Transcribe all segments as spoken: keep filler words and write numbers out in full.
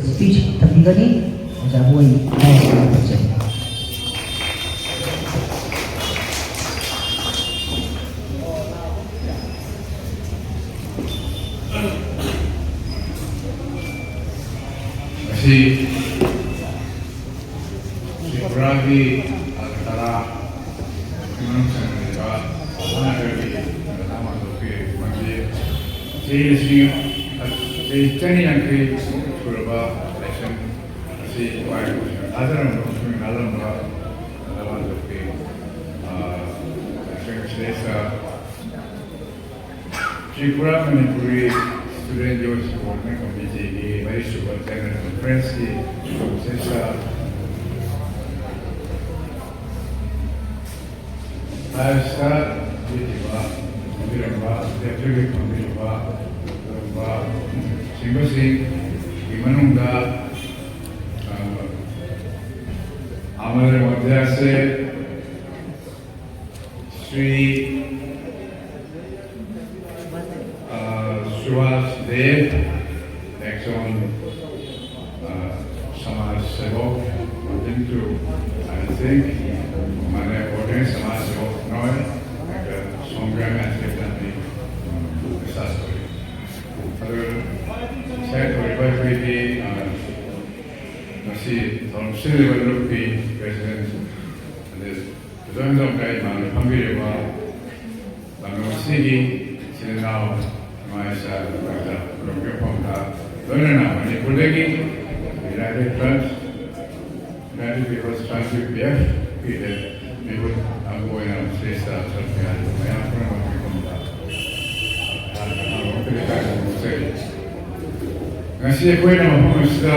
Speech ꯇꯝꯕꯤꯒꯅꯤ꯫ ꯑꯣꯖꯥꯕꯨ ꯑꯩ ꯃꯥꯏ ꯑꯣꯏꯅ ꯇꯧꯖꯒꯦ꯫ ꯉꯁꯤ ꯇ꯭ꯔꯤꯄꯨꯔꯥꯒꯤ ꯑꯒꯔꯇꯂꯥ ꯃꯅꯨꯡ ꯆꯟꯕ ꯃꯍꯥꯅꯒꯔꯒꯤ ꯂꯝꯄꯥꯛ ꯃꯥꯟꯗꯣꯞꯀꯤ ꯃꯟꯗꯤꯔ ꯆꯍꯤ ꯂꯤꯁꯤꯡ, ꯆꯍꯤ ꯆꯅꯤ ꯌꯥꯡꯈꯩ ꯁꯨꯔꯕ ꯂꯥꯏꯁꯪ ꯑꯁꯤ ꯋꯥꯏ ꯊꯥꯖꯔꯝꯕ ꯑꯃꯁꯨꯡ ꯉꯥꯜꯂꯝꯕ ꯂꯝꯄꯥꯛ ꯃꯥꯟꯗꯣꯞꯀꯤ, ꯑ, ꯂꯥꯏꯁꯪ ꯑꯁꯤꯗꯩꯁꯤꯗ ꯇ꯭ꯔꯤꯄꯨꯔꯥ ꯃꯅꯤꯄꯨꯔꯤ ꯁ꯭ꯇꯨꯗꯦꯟꯠ ꯌꯨꯠ ꯀꯣꯑꯣꯔꯗꯤꯅꯦꯁꯟ ꯀꯃꯤꯇꯤꯒꯤ ꯃꯔꯤꯁꯨꯕ ꯖꯦꯅꯔꯦꯜ ꯀꯟꯐꯔꯦꯟꯁꯀꯤ ꯁꯤꯗ ꯂꯥꯏꯁꯇ ꯄꯤꯔꯤꯕ, ꯐꯝꯕꯤꯔꯝꯕ, ꯂꯦꯞꯇ꯭ꯔꯤꯕꯤ ꯐꯝꯕꯤꯔꯤꯕ, ꯑꯗꯨꯒꯨꯝꯕ ꯁꯤꯡꯕꯁꯤꯡꯒꯤ ꯃꯅꯨꯡꯗ, ꯑ, ꯑꯃꯔ ꯃꯣꯗ꯭ꯌꯥꯁꯦ ꯁ꯭ꯔꯤ আহ, সুভাষ দেব একজন, আহ, সমাজসেবক, কিন্তু I think মানে অনেক সমাজসেবক নয়, একটা সংগ্রামে আছে এটা আমি, উম, বিশ্বাস করি। ꯑꯗꯨ ꯉꯁꯥꯏ ꯇꯧꯔꯤꯕ ꯑꯩꯈꯣꯏꯒꯤ, ꯑ, ꯉꯁꯤ ꯊꯧꯔꯝ ꯁꯤꯜꯂꯤꯕ ꯂꯨꯞꯀꯤ ꯄ꯭ꯔꯦꯁꯤꯗꯦꯟꯠ, ꯑꯗꯩ ꯐꯖꯅ ꯇꯧꯈ꯭ꯔꯦ, ꯏꯃꯥꯅ ꯐꯝꯕꯤꯔꯤꯕ ꯂꯝꯗꯝ ꯑꯁꯤꯒꯤ ꯏꯆꯤꯜ ꯏꯅꯥꯎ, ꯏꯃꯥ ꯏꯆꯥ, ꯂꯣꯏꯅ ꯈꯨꯔꯨꯝꯕꯤꯕ ꯃꯐꯝꯗ, ꯂꯣꯏꯅꯅ ꯃꯅꯤꯄꯨꯔꯗꯒꯤ United Front, United People's Front, U P F, ꯀꯤꯗꯦ, ꯃꯤꯍꯨꯠ ꯑꯃ ꯑꯣꯏꯅ ꯁꯤꯗꯩꯁꯤꯗ ꯆꯠꯄ ꯌꯥꯔꯤꯕ ꯃꯌꯥꯝ ꯄꯨꯝꯅꯃꯛꯀꯤ ꯃꯐꯝꯗ ꯉꯁꯤ ꯑꯩꯈꯣꯏꯅ ꯃꯐꯝ ꯑꯁꯤꯗ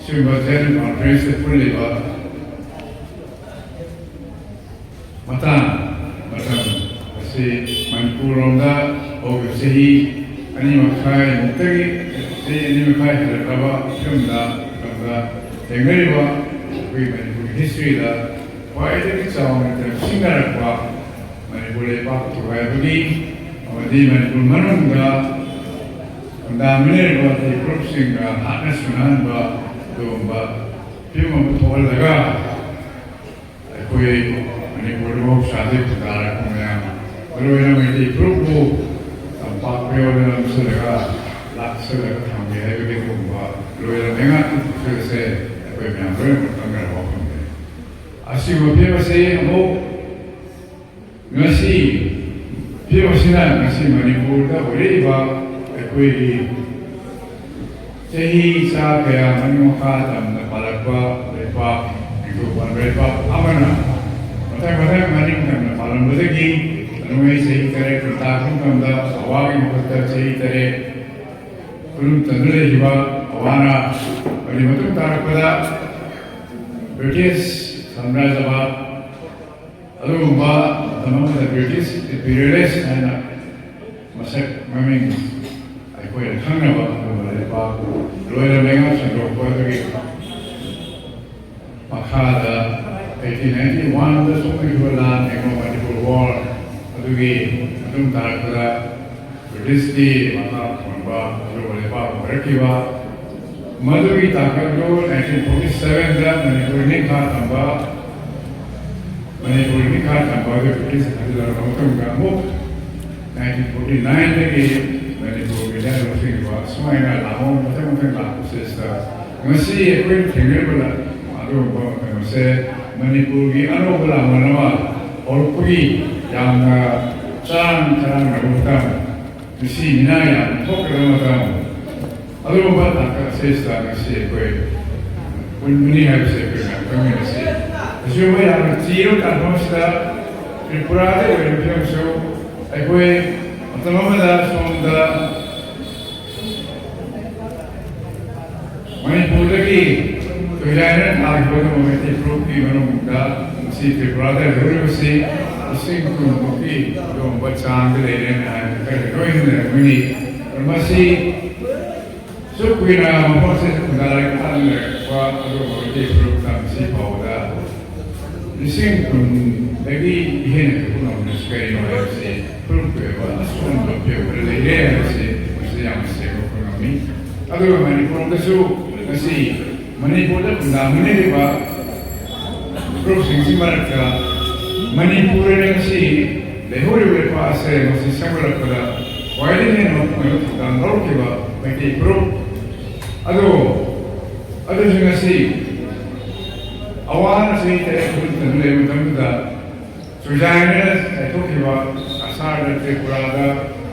ꯁꯤꯒꯨꯝꯕ ꯖꯦꯅꯔꯦꯜ ꯀꯟꯐꯔꯦꯟꯁꯇ ꯄꯨꯜꯂꯤꯕ ꯃꯇꯥꯡ ꯃꯇꯝ ꯑꯁꯤ ꯃꯅꯤꯄꯨꯔ ꯂꯣꯝꯗ ꯍꯧꯈꯤꯕ ꯆꯍꯤ ꯑꯅꯤ ꯃꯈꯥꯏꯃꯨꯛꯇꯒꯤ, ꯆꯍꯤ ꯑꯅꯤ ꯃꯈꯥꯏ ꯍꯦꯜꯂꯛꯂꯕ ꯐꯤꯕꯝꯗ, ꯃꯇꯝꯗ ꯊꯦꯡꯅꯔꯤꯕ ꯑꯩꯈꯣꯏ ꯃꯅꯤꯄꯨꯔꯒꯤ ꯍꯤꯁꯇ꯭ꯔꯤꯗ ꯈ꯭ꯋꯥꯏꯗꯒꯤ ꯆꯥꯎꯅ ꯁꯤꯡꯅꯔꯛꯄ ꯃꯅꯤꯄꯨꯔ ꯂꯩꯕꯥꯛ ꯊꯨꯒꯥꯏꯕꯒꯤ ꯑꯃꯗꯤ ꯃꯅꯤꯄꯨꯔ ꯃꯅꯨꯡꯗ ꯈꯨꯟꯗꯥꯃꯤꯟꯅꯔꯤꯕ ꯃꯩꯇꯩ ꯐꯨꯔꯨꯞꯁꯤꯡꯒ ꯍꯥꯠꯅ ꯁꯨꯅꯍꯟꯕ ꯑꯗꯨꯒꯨꯝꯕ ꯐꯤꯕꯝ ꯑꯃ ꯊꯣꯛꯍꯜꯂꯒ, ꯑꯩꯈꯣꯏ ꯃꯅꯤꯄꯨꯔꯗ ꯃꯍꯧꯁꯥꯗꯒꯤ ꯈꯨꯟꯗꯥꯔꯛꯄ ꯃꯌꯥꯝ, ꯃꯔꯨꯑꯣꯏꯅ ꯃꯩꯇꯩ ꯐꯨꯔꯨꯞꯄꯨ ꯇꯝꯄꯥꯛ ꯃꯌꯣꯜꯗ ꯅꯝꯁꯤꯜꯂꯒ ꯂꯥꯛꯁꯤꯜꯂꯒ ꯊꯝꯒꯦ ꯍꯥꯏꯕꯒꯤ ꯑꯗꯨꯒꯨꯝꯕ ꯂꯣꯏꯔ ꯂꯩꯉꯥꯛꯀꯤ ꯄꯨꯛꯆꯦꯜꯁꯦ ꯑꯩꯈꯣꯏ ꯃꯌꯥꯝ ꯂꯣꯏꯅꯃꯛ ꯈꯪꯅꯔꯕ ꯋꯥꯐꯝꯅꯤ꯫ ꯑꯁꯤꯒꯨꯝꯕ ꯐꯤꯕꯝ ꯑꯁꯤ ꯑꯃꯨꯛ ꯉꯁꯤ, ꯐꯤꯕꯝ ꯑꯁꯤꯅ ꯉꯁꯤ ꯃꯅꯤꯄꯨꯔꯗ ꯑꯣꯏꯔꯛꯏꯕ ꯑꯩꯈꯣꯏꯒꯤ ꯆꯍꯤ ꯆꯥ ꯀꯌꯥ ꯃꯅꯤꯡ ꯃꯈꯥ ꯇꯝꯅ ꯄꯥꯜꯂꯛꯄ ꯂꯩꯄꯥꯛ, ꯅꯤꯡꯊꯧ ꯄꯥꯟꯕ ꯂꯩꯄꯥꯛ ꯑꯃꯅ ꯃꯊꯪ ꯃꯊꯪ ꯃꯅꯤꯡ ꯇꯝꯅ ꯄꯥꯜꯂꯝꯕꯗꯒꯤ ꯅꯣꯡꯃꯩ ꯆꯍꯤ ꯇꯔꯦꯠ ꯇꯥꯛꯄ ꯃꯇꯝꯗ ꯑꯋꯥꯒꯤ ꯃꯍꯨꯠꯇ ꯆꯍꯤ ꯇꯔꯦꯠ ꯈꯨꯗꯨꯝ ꯆꯟꯗꯨꯅ ꯂꯩꯈꯤꯕ ꯑꯋꯥꯅ ꯃꯗꯨꯒꯤ ꯃꯇꯨꯡ ꯇꯥꯔꯛꯄꯗ ꯕ꯭ꯔꯤꯇꯤꯁ ꯁꯥꯝꯔꯥꯖ꯭ꯌꯕꯥꯗ ꯑꯗꯨꯒꯨꯝꯕ ꯃꯇꯝ ꯑꯃꯗ ꯕ꯭ꯔꯤꯇꯤꯁ ꯏꯝꯄꯤꯔꯤꯌꯦꯂꯤꯁ ꯍꯥꯏꯅ ꯃꯁꯛ ꯃꯃꯤꯡ ꯑꯩꯈꯣꯏꯅ ꯈꯪꯅꯕ ꯑꯗꯨꯒꯨꯝꯕ ꯂꯩꯄꯥꯛ ꯂꯣꯏꯅ ꯂꯩꯉꯥꯛ ꯁꯟꯗꯣꯛꯄ ꯑꯗꯨꯒꯤ ꯃꯈꯥꯗ eighteen ninety-one ꯗ ꯊꯣꯛꯈꯤꯕ ꯂꯥꯟ ꯑꯦꯡꯒ꯭ꯂꯣ ꯃꯅꯤꯄꯨꯔ ꯋꯥꯔ ꯑꯗꯨꯒꯤ ꯃꯇꯨꯡ ꯇꯥꯔꯛꯄꯗ ꯕ꯭ꯔꯤꯇꯤꯁꯀꯤ ꯃꯈꯥ ꯄꯣꯟꯕ ꯑꯗꯨꯒꯨꯝꯕ ꯂꯩꯄꯥꯛ ꯑꯣꯏꯔꯛꯈꯤꯕ꯫ ꯃꯗꯨꯒꯤ ꯇꯥꯡꯀꯛꯇꯨ nineteen forty seven ꯗ ꯃꯅꯤꯄꯨꯔ ꯅꯤꯡꯈꯥ ꯇꯝꯕ, ꯃꯅꯤꯄꯨꯔ ꯅꯤꯡꯈꯥ ꯇꯝꯕ ꯑꯗꯨ ꯕ꯭ꯔꯤꯇꯤꯁ ꯍꯟꯖꯤꯜꯂꯕ ꯃꯇꯨꯡꯗ ꯑꯃꯨꯛ nineteen forty nine ꯗꯒꯤ ꯃꯅꯤꯄꯨꯔꯒꯤ ꯂꯥꯟꯃꯤꯁꯤꯡꯕ ꯁꯨꯃꯥꯏꯅ ꯂꯥꯛꯑꯣ ꯃꯊꯪ ꯃꯊꯪ ꯂꯥꯛꯄꯁꯤꯗ ꯉꯁꯤ ꯑꯩꯈꯣꯏꯅ ꯊꯦꯡꯅꯔꯤꯕ ꯑꯗꯨꯒꯨꯝꯕ ꯃꯇꯝ ꯑꯁꯦ ꯃꯅꯤꯄꯨꯔꯒꯤ ꯑꯅꯧꯕ ꯂꯥꯟꯕꯟ ꯑꯃ ꯍꯧꯔꯛꯄꯒꯤ ꯌꯥꯝꯅ ꯆꯔꯥꯡ ꯆꯔꯥꯡꯅꯕ ꯃꯇꯝ, ꯃꯤꯁꯤ ꯃꯤꯅꯥ ꯌꯥꯝꯅ ꯊꯣꯛꯀꯗꯕ ꯃꯇꯝ, ꯑꯗꯨꯒꯨꯝꯕ ꯇꯥꯡꯀꯛ ꯑꯁꯤꯗ ꯉꯁꯤ ꯑꯩꯈꯣꯏ ꯄꯨꯟꯕꯅꯤ ꯍꯥꯏꯕꯁꯦ ꯑꯩꯈꯣꯏ ꯃꯌꯥꯝ ꯈꯪꯃꯤꯟꯅꯁꯤ꯫ ꯑꯁꯤꯒꯨꯝꯕ ꯌꯥꯝꯅ ꯆꯤꯔꯕ ꯇꯥꯟꯐꯝ ꯑꯁꯤꯗ ꯇ꯭ꯔꯤꯄꯨꯔꯥꯗ ꯑꯣꯏꯔꯤꯕ ꯐꯤꯕꯝꯁꯨ ꯑꯩꯈꯣꯏ ꯃꯇꯝ ꯑꯃꯗ ꯁꯣꯝꯗ ꯃꯅꯤꯄꯨꯔꯗꯒꯤ ꯇꯣꯏꯖꯥꯏꯅ ꯊꯥꯈꯤꯕ ꯑꯗꯨꯒꯨꯝꯕ ꯃꯩꯇꯩ ꯐꯨꯔꯨꯞꯀꯤ ꯃꯅꯨꯡꯗ ꯉꯁꯤ ꯇ꯭ꯔꯤꯄꯨꯔꯥꯗ ꯂꯩꯍꯧꯔꯤꯕꯁꯤ ꯂꯤꯁꯤꯡ ꯀꯨꯟꯃꯨꯛꯀꯤ ꯑꯗꯨꯒꯨꯝꯕ ꯆꯥꯡꯗ ꯂꯩꯔꯦꯅ ꯍꯥꯏꯕ ꯈꯔ ꯂꯣꯏꯅ ꯂꯩꯔꯝꯒꯅꯤ꯫ ꯃꯁꯤ ꯁꯨꯛ ꯀꯨꯏꯅ ꯃꯐꯝꯁꯤꯗ ꯈꯨꯟꯗꯥꯔꯒ ꯂꯩꯔꯛꯄ ꯑꯗꯨꯒꯨꯝꯕ ꯃꯩꯇꯩ ꯐꯨꯔꯨꯞꯇ ꯉꯁꯤ ꯐꯥꯎꯕꯗ ꯂꯤꯁꯤꯡ ꯀꯨꯟꯗꯒꯤ ꯍꯦꯟꯅ ꯂꯩꯕ ꯉꯝꯕꯁꯤ ꯀꯔꯤꯅꯣ ꯍꯥꯏꯕꯁꯤ ꯐꯨꯔꯨꯞꯀꯤ ꯑꯣꯏꯕ ꯑꯁꯣꯟꯕ ꯐꯤꯕꯝꯗ ꯂꯩꯔꯦ ꯍꯥꯏꯕꯁꯤ ꯃꯁꯤ ꯌꯥꯝꯅ ꯁꯦꯡꯕ ꯑꯗꯨꯒ ꯃꯅꯤꯄꯨꯔꯗꯁꯨ ꯉꯁꯤ ꯃꯅꯤꯄꯨꯔꯗ ꯈꯨꯟꯗꯥꯃꯤꯟꯅꯔꯤꯕ ꯐꯨꯔꯨꯞꯁꯤꯡꯁꯤ ꯃꯔꯛꯇ ꯃꯅꯤꯄꯨꯔ ꯉꯁꯤ ꯂꯩꯍꯧꯔꯤꯕ ꯂꯩꯄꯥꯛ ꯑꯁꯦ ꯃꯁꯤ ꯁꯦꯝꯒꯠꯂꯛꯄꯗ ꯈ꯭ꯋꯥꯏꯗꯒꯤ ꯍꯦꯟꯅ ꯃꯄꯨꯡ ꯑꯣꯏꯕ ꯊꯧꯗꯥꯡ ꯂꯧꯔꯛꯈꯤꯕ ꯃꯩꯇꯩ ꯐꯨꯔꯨꯞ ꯑꯗꯣ ꯑꯗꯨꯁꯨ ꯉꯁꯤ ꯑꯋꯥꯅ ꯆꯍꯤ ꯇꯔꯦꯠ ꯈꯨꯗꯤꯡꯃꯛꯇ ꯂꯩꯕ ꯃꯇꯝꯗꯨꯗ ꯆꯨꯖꯥꯛꯅ ꯆꯥꯏꯊꯣꯛꯈꯤꯕ ꯀꯁꯥꯔꯗ, ꯇ꯭ꯔꯤꯄꯨꯔꯥꯗ,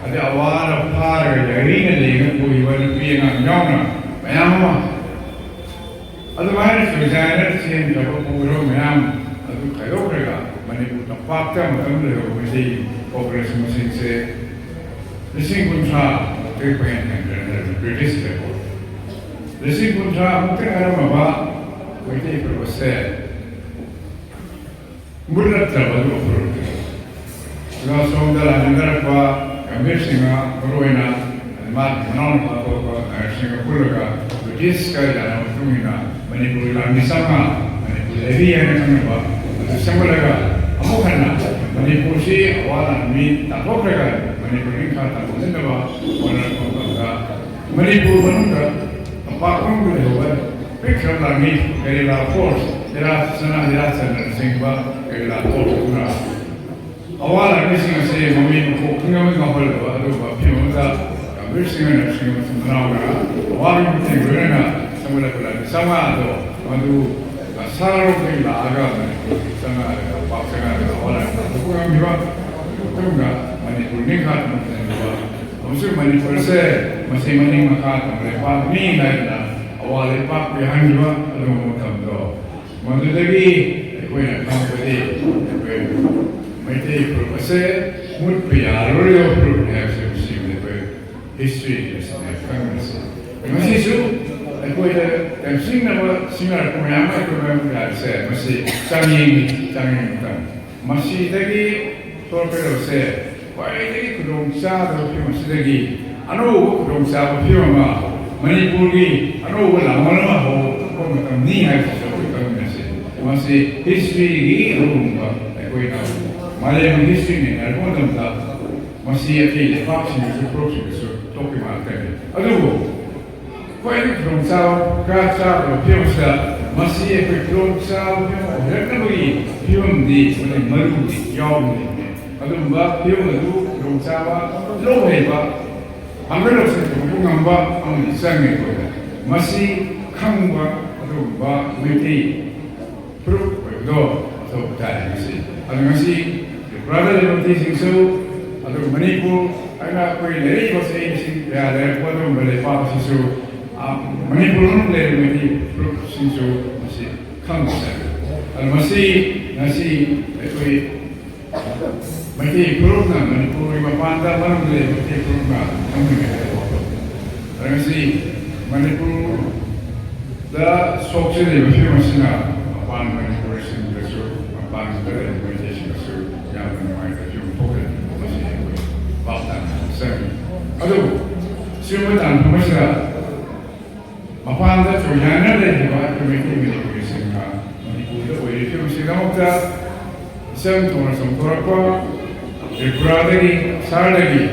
ꯑꯗꯩ ꯑꯋꯥꯅ ꯐꯥꯔꯒ ꯌꯥꯏꯔꯤꯅ ꯂꯩꯅ ꯄꯨꯔꯤꯕ ꯅꯨꯄꯤ ꯑꯉꯥꯡ ꯌꯥꯎꯅ ꯃꯌꯥꯝ ꯑꯃ, ꯑꯗꯨꯃꯥꯏꯅ ꯆꯨꯖꯥꯛꯅ ꯁꯦꯝꯈ꯭ꯔꯕ ꯄꯨꯈ꯭ꯔꯕ ꯃꯌꯥꯝ ꯑꯗꯨ ꯈꯥꯏꯗꯣꯛꯈ꯭ꯔꯒ ꯃꯅꯤꯄꯨꯔ ꯇꯝꯄꯥꯛꯇ ꯃꯇꯝ ꯂꯩꯔꯕ ꯃꯩꯇꯩ ꯄꯣꯄꯨꯂꯦꯁꯟ ꯃꯁꯤꯡꯁꯦ ꯂꯤꯁꯤꯡ ꯀꯨꯟꯊ꯭ꯔꯥ ꯃꯨꯛꯇꯒꯤ ꯄꯪꯍꯦꯟ ꯍꯦꯟꯈ꯭ꯔꯦ ꯍꯥꯏꯔꯤꯕ ꯕ꯭ꯔꯤꯇꯤꯁ ꯔꯦꯀꯣꯔꯠ꯫ ꯂꯤꯁꯤꯡ ꯀꯨꯟꯊ꯭ꯔꯥ ꯃꯨꯛꯇ ꯉꯥꯏꯔꯝꯃꯕ ꯃꯩꯇꯩ ꯐꯨꯔꯨꯞ ꯑꯁꯦ ꯃꯨꯠꯂꯛꯇ꯭ꯔꯕ ꯑꯗꯨ ꯐꯨꯔꯨꯞꯇꯨ꯫ ꯑꯗꯨꯒ ꯁꯣꯝꯗ ꯂꯥꯟꯃꯤꯟꯅꯔꯛꯄ ꯒꯝꯚꯤꯔ ꯁꯤꯡꯍ ꯃꯔꯨꯑꯣꯏꯅ, ꯑꯗꯩ ꯃꯥꯒꯤ ꯃꯅꯥꯎꯅꯨꯄꯥ ꯊꯣꯛꯄ ꯅꯥꯌꯔ ꯁꯤꯡꯍ ꯄꯨꯜꯂꯒ ꯕ꯭ꯔꯤꯇꯤꯁꯀ ꯌꯥꯅꯕ ꯃꯇꯨꯡ ꯏꯟꯅ ꯃꯅꯤꯄꯨꯔꯒꯤ ꯂꯥꯟꯃꯤ ꯆꯥꯝꯃꯉꯥ, ꯃꯅꯤꯄꯨꯔ ꯂꯦꯚꯤ ꯍꯥꯏꯅ ꯈꯪꯅꯕ ꯑꯗꯨ ꯁꯦꯝꯒꯠꯂꯒ ꯑꯃꯨꯛ ꯍꯟꯅ ꯃꯅꯤꯄꯨꯔꯁꯤ ꯑꯋꯥ ꯂꯥꯟꯃꯤ ꯇꯥꯟꯊꯣꯛꯈ꯭ꯔꯒ ꯃꯅꯤꯄꯨꯔ ꯅꯤꯡꯈꯥ ꯇꯝꯕ ꯉꯝꯅꯕ ꯍꯣꯠꯅꯔꯛꯄ ꯃꯇꯝꯗ ꯃꯅꯤꯄꯨꯔ ꯃꯅꯨꯡꯗ ꯇꯝꯄꯥꯛ ꯃꯅꯨꯡꯗ ꯂꯩꯍꯧꯕ ꯄꯤꯛꯈ꯭ꯔꯕ ꯂꯥꯟꯃꯤ, ꯒꯦꯔꯤꯂꯥ ꯐꯣꯔꯁ, ꯍꯤꯔꯥ ꯆꯅꯥ, ꯍꯤꯔꯥ ꯆꯟꯗ꯭ꯔꯅꯆꯤꯡꯕ ꯒꯦꯔꯤꯂꯥ ꯐꯣꯔꯁ ꯑꯗꯨꯅ ꯑꯋꯥ ꯂꯥꯟꯃꯤꯁꯤꯡ ꯑꯁꯤ ꯃꯃꯤ ꯃꯈꯣꯛ ꯈꯪꯗꯕ ꯉꯥꯎꯍꯜꯂꯕ ꯑꯗꯨꯒꯨꯝꯕ ꯐꯤꯕꯝ ꯑꯃꯗ ꯒꯝꯚꯤꯔ ꯁꯤꯡꯍ ꯅꯥꯌꯔ ꯁꯤꯡꯍ ꯃꯊꯨꯝ ꯃꯅꯥꯎꯅ ꯑꯋꯥꯕꯒꯤ ꯃꯇꯦꯡ ꯂꯣꯏꯅꯅ ꯁꯦꯝꯒꯠꯂꯛꯄ ꯂꯥꯟꯃꯤ ꯆꯥꯝꯃꯉꯥ ꯑꯗꯣ ꯃꯗꯨ ꯀꯁꯥꯔꯔꯣꯝꯗꯒꯤ ꯂꯥꯛꯑꯒ ꯃꯅꯤꯄꯨꯔ ꯆꯪꯉꯛꯑꯒ ꯄꯥꯛ ꯆꯪꯉꯛꯑꯒ ꯑꯋꯥ ꯂꯥꯟ ꯇꯥꯟꯊꯣꯛꯄ ꯉꯝꯈꯤꯕ ꯑꯗꯨꯒꯤ ꯃꯇꯨꯡꯗ ꯃꯅꯤꯄꯨꯔ ꯅꯤꯡꯈꯥ ꯊꯝꯕ ꯆꯪꯈꯤꯕ ꯑꯃꯁꯨꯡ ꯃꯅꯤꯄꯨꯔꯁꯦ ꯃꯁꯤ ꯃꯅꯤꯡ ꯃꯈꯥ ꯊꯪꯕ ꯂꯩꯄꯥꯛꯅꯤ ꯍꯥꯏꯗꯅ ꯑꯋꯥ ꯂꯩꯄꯥꯛ ꯄꯤꯍꯟꯈꯤꯕ ꯑꯗꯨꯒꯨꯝꯕ ꯃꯇꯝꯗꯣ ꯃꯗꯨꯗꯒꯤ ꯑꯩꯈꯣꯏꯅ ꯈꯪꯕꯗꯤ ꯑꯩꯈꯣꯏ ꯃꯩꯇꯩ ꯐꯨꯔꯨꯞ ꯑꯁꯦ ꯃꯨꯠꯄ ꯌꯥꯔꯔꯣꯏꯗꯕ ꯐꯨꯔꯨꯞꯅꯤ ꯍꯥꯏꯕꯁꯦ ꯃꯁꯤꯕꯨ ꯑꯩꯈꯣꯏ ꯍꯤꯁꯇ꯭ꯔꯤꯒꯤ ꯂꯦꯁꯟ ꯍꯥꯏꯕ ꯈꯪꯕꯁꯦ꯫ ꯃꯁꯤꯁꯨ ꯑꯩꯈꯣꯏꯗ ꯇꯦꯝꯁꯤꯡꯅꯕ ꯁꯤꯡꯅꯔꯛꯄ ꯃꯌꯥꯝ ꯑꯃ ꯑꯩꯈꯣꯏ ꯃꯌꯥꯝ ꯌꯥꯔꯤꯁꯦ ꯃꯁꯤ ꯆꯥꯡꯌꯦꯡ ꯆꯥꯡꯌꯦꯡ ꯃꯇꯝ ꯃꯁꯤꯗꯒꯤ ꯊꯣꯛꯂꯛꯀꯗꯕꯁꯦ ꯈ꯭ꯋꯥꯏꯗꯒꯤ ꯈꯨꯗꯣꯡ ꯆꯥꯗꯕ ꯐꯤꯕꯝ ꯑꯁꯤꯗꯒꯤ ꯑꯅꯧꯕ ꯈꯨꯗꯣꯡ ꯆꯥꯕ ꯐꯤꯕꯝ ꯑꯃ, ꯃꯅꯤꯄꯨꯔꯒꯤ ꯑꯅꯧꯕ ꯂꯥꯡꯕꯜ ꯑꯃ ꯍꯧꯔꯛꯄ ꯃꯇꯝꯅꯤ ꯍꯥꯏꯕꯁꯤꯁꯨ ꯑꯩꯈꯣꯏ ꯈꯪꯃꯤꯟꯅꯁꯤ꯫ ꯃꯁꯤ ꯍꯤꯁꯇ꯭ꯔꯤꯒꯤ ꯑꯗꯨꯒꯨꯝꯕ ꯑꯩꯈꯣꯏꯅ ꯃꯥꯂꯦꯝꯒꯤ ꯍꯤꯁꯇ꯭ꯔꯤ ꯅꯩꯅꯔꯛꯄ ꯃꯇꯝꯗ ꯃꯁꯤ ꯑꯇꯩ ꯂꯩꯕꯥꯛꯁꯤꯡꯗꯁꯨ ꯐꯨꯔꯨꯞꯁꯤꯡꯗꯁꯨ ꯊꯣꯛꯈꯤꯕ ꯉꯥꯛꯇꯅꯤ꯫ ꯑꯗꯨꯕꯨ ꯈ꯭ꯋꯥꯏꯗꯒꯤ ꯈꯨꯗꯣꯡꯆꯥꯕ ꯀꯥ ꯆꯥꯗꯕ ꯐꯤꯕꯝꯁꯤꯗ ꯃꯁꯤ ꯑꯩꯈꯣꯏ ꯈꯨꯗꯣꯡꯆꯥꯕ ꯐꯤꯕꯝ ꯑꯣꯏꯔꯛꯅꯕꯒꯤ ꯐꯤꯕꯝꯗꯤ ꯃꯗꯨ ꯃꯔꯨꯗꯤ ꯌꯥꯎꯔꯤꯕꯅꯤ꯫ ꯑꯗꯨꯒꯨꯝꯕ ꯐꯤꯕꯝ ꯑꯗꯨ ꯈꯨꯗꯣꯡꯆꯥꯕ ꯂꯧ ꯍꯩꯕ, ꯄꯥꯡꯒꯜ ꯂꯧꯁꯤꯡ ꯄꯨꯊꯣꯛꯄ ꯉꯝꯕ ꯑꯃꯗꯤ ꯆꯪꯉꯦ ꯑꯩꯈꯣꯏꯗ꯫ ꯃꯁꯤ ꯈꯪꯕ ꯑꯗꯨꯒꯨꯝꯕ ꯃꯩꯇꯩ ꯐꯨꯔꯨꯞ ꯑꯣꯏꯕꯗꯣ ꯃꯊꯧ ꯇꯥꯏ ꯉꯁꯤ꯫ ꯑꯗꯨ ꯉꯁꯤ ꯇ꯭ꯔꯤꯄꯨꯔꯥꯗ ꯂꯩꯕ ꯃꯩꯇꯩꯁꯤꯡꯁꯨ, ꯑꯗꯨꯒ ꯃꯅꯤꯄꯨꯔ ꯍꯥꯏꯅ ꯑꯩꯈꯣꯏ ꯂꯩꯔꯛꯏꯕ ꯆꯍꯤ ꯂꯤꯁꯤꯡ ꯀꯌꯥ ꯂꯩꯔꯛꯄ ꯑꯗꯨꯒꯨꯝꯕ ꯂꯩꯄꯥꯛ ꯑꯁꯤꯁꯨ, ꯑ, ꯃꯅꯤꯄꯨꯔ ꯃꯅꯨꯡꯗ ꯂꯩꯔꯤꯕ ꯃꯩꯇꯩ ꯐꯨꯔꯨꯞꯁꯤꯡꯁꯨ ꯃꯁꯤ ꯈꯪꯕ ꯆꯪꯏ꯫ ꯑꯗꯨ ꯃꯁꯤ ꯉꯁꯤ ꯑꯩꯈꯣꯏ ꯃꯩꯇꯩ ꯐꯨꯔꯨꯞꯅ, ꯃꯅꯤꯄꯨꯔꯒꯤ ꯃꯄꯥꯟꯗ ꯃꯅꯨꯡꯗ ꯂꯩꯕ ꯃꯩꯇꯩ ꯐꯨꯔꯨꯞꯅ ꯈꯪꯃꯤꯟꯅꯒꯗꯕ ꯋꯥꯐꯝ꯫ ꯑꯗꯨ ꯉꯁꯤ ꯃꯅꯤꯄꯨꯔ ꯗ ꯁꯣꯛꯆꯤꯜꯂꯤꯕ ꯐꯤꯕꯝ ꯑꯁꯤꯅ ꯃꯄꯥꯟ ꯃꯅꯤꯄꯨꯔꯁꯤꯡꯗꯁꯨ, ꯃꯄꯥꯟꯗ ꯂꯩꯔꯤꯕ ꯃꯩꯇꯩꯁꯤꯡꯗꯁꯨ ꯌꯥꯝꯅ ꯅꯨꯡꯉꯥꯏꯇꯕ ꯐꯤꯕꯝ ꯊꯣꯛꯍꯜꯂꯤ꯫ ꯃꯁꯤ ꯑꯩꯈꯣꯏ ꯚꯥꯞ ꯇꯥꯅ ꯆꯪꯏ꯫ ꯑꯗꯨꯕꯨ ꯁꯤꯒꯨꯝꯕ ꯇꯥꯟꯐꯝ ꯑꯁꯤꯗ ꯃꯄꯥꯟꯗ ꯆꯣꯏꯅꯅ ꯂꯩꯔꯤꯕ ꯑꯩꯈꯣꯏ ꯃꯩꯇꯩ ꯃꯅꯤꯄꯨꯔꯤꯁꯤꯡꯅ ꯃꯅꯤꯄꯨꯔꯗ ꯑꯣꯏꯔꯤꯕ ꯐꯤꯕꯝꯁꯤꯒꯤꯗꯃꯛꯇ ꯏꯆꯪ ꯊꯨꯅ ꯆꯣꯡꯊꯣꯔꯛꯄ ꯇ꯭ꯔꯤꯄꯨꯔꯥꯗꯒꯤ, ꯀꯁꯥꯔꯗꯒꯤ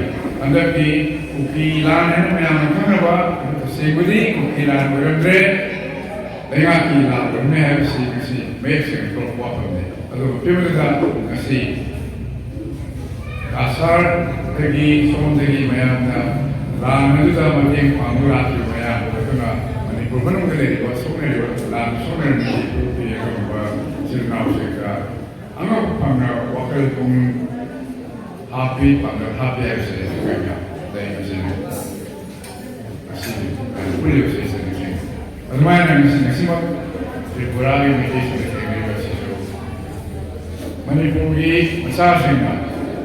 ꯍꯟꯗꯛꯀꯤ ꯀꯨꯀꯤ ꯂꯥꯟ ꯍꯥꯏꯅ ꯃꯌꯥꯝꯅ ꯈꯪꯅꯕ, ꯑꯗꯨ ꯇꯁꯦꯡꯕꯗꯤ ꯀꯨꯀꯤ ꯂꯥꯟ ꯑꯣꯏꯔꯝꯗ꯭ꯔꯦ, ꯂꯩꯉꯥꯛꯀꯤ ꯂꯥꯟ ꯑꯣꯏꯔꯝꯃꯦ ꯍꯥꯏꯕꯁꯤ ꯉꯁꯤ ꯃꯌꯦꯛ ꯁꯦꯡꯅ ꯊꯣꯛꯂꯛꯄ ꯋꯥꯐꯝꯅꯤ꯫ ꯑꯗꯨꯒ ꯐꯤꯕꯝꯗꯨꯗ ꯉꯁꯤ ꯀꯁꯥꯔꯗꯒꯤ, ꯁꯣꯝꯗꯒꯤ ꯃꯌꯥꯝꯅ ꯂꯥꯟ ꯑꯗꯨꯗ ꯃꯇꯦꯡ ꯄꯥꯡꯕ ꯂꯥꯛꯈꯤꯕ ꯃꯌꯥꯝ, ꯑꯗꯨꯅ ꯃꯅꯤꯄꯨꯔ ꯃꯅꯨꯡꯗ ꯂꯩꯔꯤꯕ ꯁꯣꯛꯅꯔꯤꯕ, ꯂꯥꯟ ꯁꯣꯛꯅꯔꯤꯕ ꯃꯅꯤꯄꯨꯔꯒꯤ ꯑꯗꯨꯒꯨꯝꯕ ꯏꯆꯤꯜ ꯏꯅꯥꯎꯁꯤꯡꯗ ꯑꯉꯛꯄ ꯐꯪꯅ ꯋꯥꯈꯜ ꯄꯨꯛꯅꯤꯡ ꯍꯥꯞꯄꯤ, ꯄꯥꯡꯒꯜ ꯍꯥꯞꯄꯤ ꯍꯥꯏꯕꯁꯦ ꯑꯩꯈꯣꯏꯅ ꯂꯩꯕꯁꯤꯅꯤ꯫ ꯉꯁꯤ ꯄꯨꯜꯂꯤꯕꯁꯦ ꯁꯤꯅꯤ꯫ ꯑꯗꯨꯃꯥꯏꯅ ꯉꯁꯤ, ꯉꯁꯤꯃꯛ ꯇ꯭ꯔꯤꯄꯨꯔꯥꯒꯤ ꯃꯩꯇꯩꯁꯤꯡꯅ ꯊꯦꯡꯅꯔꯤꯕ ꯑꯁꯤꯁꯨ ꯃꯅꯤꯄꯨꯔꯒꯤ ꯃꯆꯥꯁꯤꯡꯅ,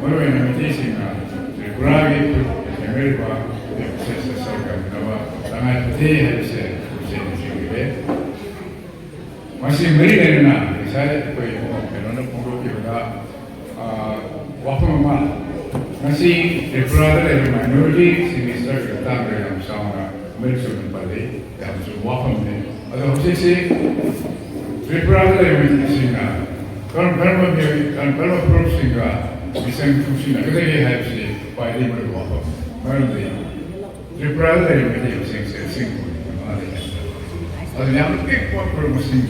ꯃꯔꯨꯑꯣꯏꯅ ꯃꯩꯇꯩꯁꯤꯡꯅ ꯇ꯭ꯔꯤꯄꯨꯔꯥꯒꯤ ꯊꯦꯡꯅꯔꯤꯕ ꯐꯤꯕꯝꯁꯦ ꯁꯔꯀꯥꯔꯅ ꯇꯉꯥꯏ ꯐꯗꯦ ꯍꯥꯏꯕꯁꯦ ꯍꯧꯖꯤꯛ ꯅꯤꯡꯁꯤꯡꯕꯤꯔꯦ꯫ ꯃꯁꯤ ꯃꯔꯤ ꯂꯩꯅꯅ ꯉꯁꯥꯏ ꯑꯩꯈꯣꯏ ꯀꯩꯅꯣꯅ ꯐꯣꯡꯗꯣꯛꯈꯤꯕꯗ, ꯑ, ꯋꯥꯐꯝ ꯑꯃ, ꯉꯁꯤ ꯇ꯭ꯔꯤꯄꯨꯔꯥꯗ ꯂꯩꯕ ꯃꯥꯏꯅꯣꯔꯤꯇꯤꯁꯤꯡꯒꯤ ꯁꯔꯨꯛꯀꯤ ꯃꯇꯥꯡꯗ ꯌꯥꯝ ꯆꯥꯎꯅ ꯃꯔꯤꯛ ꯆꯨꯝꯅ ꯄꯜꯂꯤ, ꯌꯥꯝ ꯆꯨꯝꯕ ꯋꯥꯐꯝꯅꯤ꯫ ꯑꯗꯣ ꯍꯧꯖꯤꯛꯁꯤ ꯇ꯭ꯔꯤꯄꯨꯔꯥꯗ ꯂꯩꯕ ꯃꯤꯁꯤꯡꯅ ꯀꯔꯝ ꯀꯔꯝꯕ ꯃꯤꯑꯣꯏ, ꯀꯔꯝ ꯀꯔꯝꯕ ꯐꯨꯔꯨꯞꯁꯤꯡꯒ ꯃꯤꯆꯪ ꯊꯨꯡꯁꯤꯟꯅꯒꯗꯒꯦ ꯍꯥꯏꯕꯁꯤ ꯈ꯭ꯋꯥꯏꯗꯒꯤ ꯃꯔꯨ ꯋꯥꯐꯝꯅꯤ꯫ ꯃꯔꯝꯗꯤ ꯇ꯭ꯔꯤꯄꯨꯔꯥꯗ ꯂꯩꯔꯤꯕ ꯃꯩꯇꯩ ꯃꯁꯤꯡꯁꯦ ꯂꯤꯁꯤꯡ ꯀꯨꯟ ꯃꯉꯥꯗꯒꯤ ꯍꯦꯟꯅ, ꯑꯗꯨ ꯌꯥꯝ ꯄꯤꯛꯄ ꯐꯨꯔꯨꯞ ꯃꯁꯤꯡ,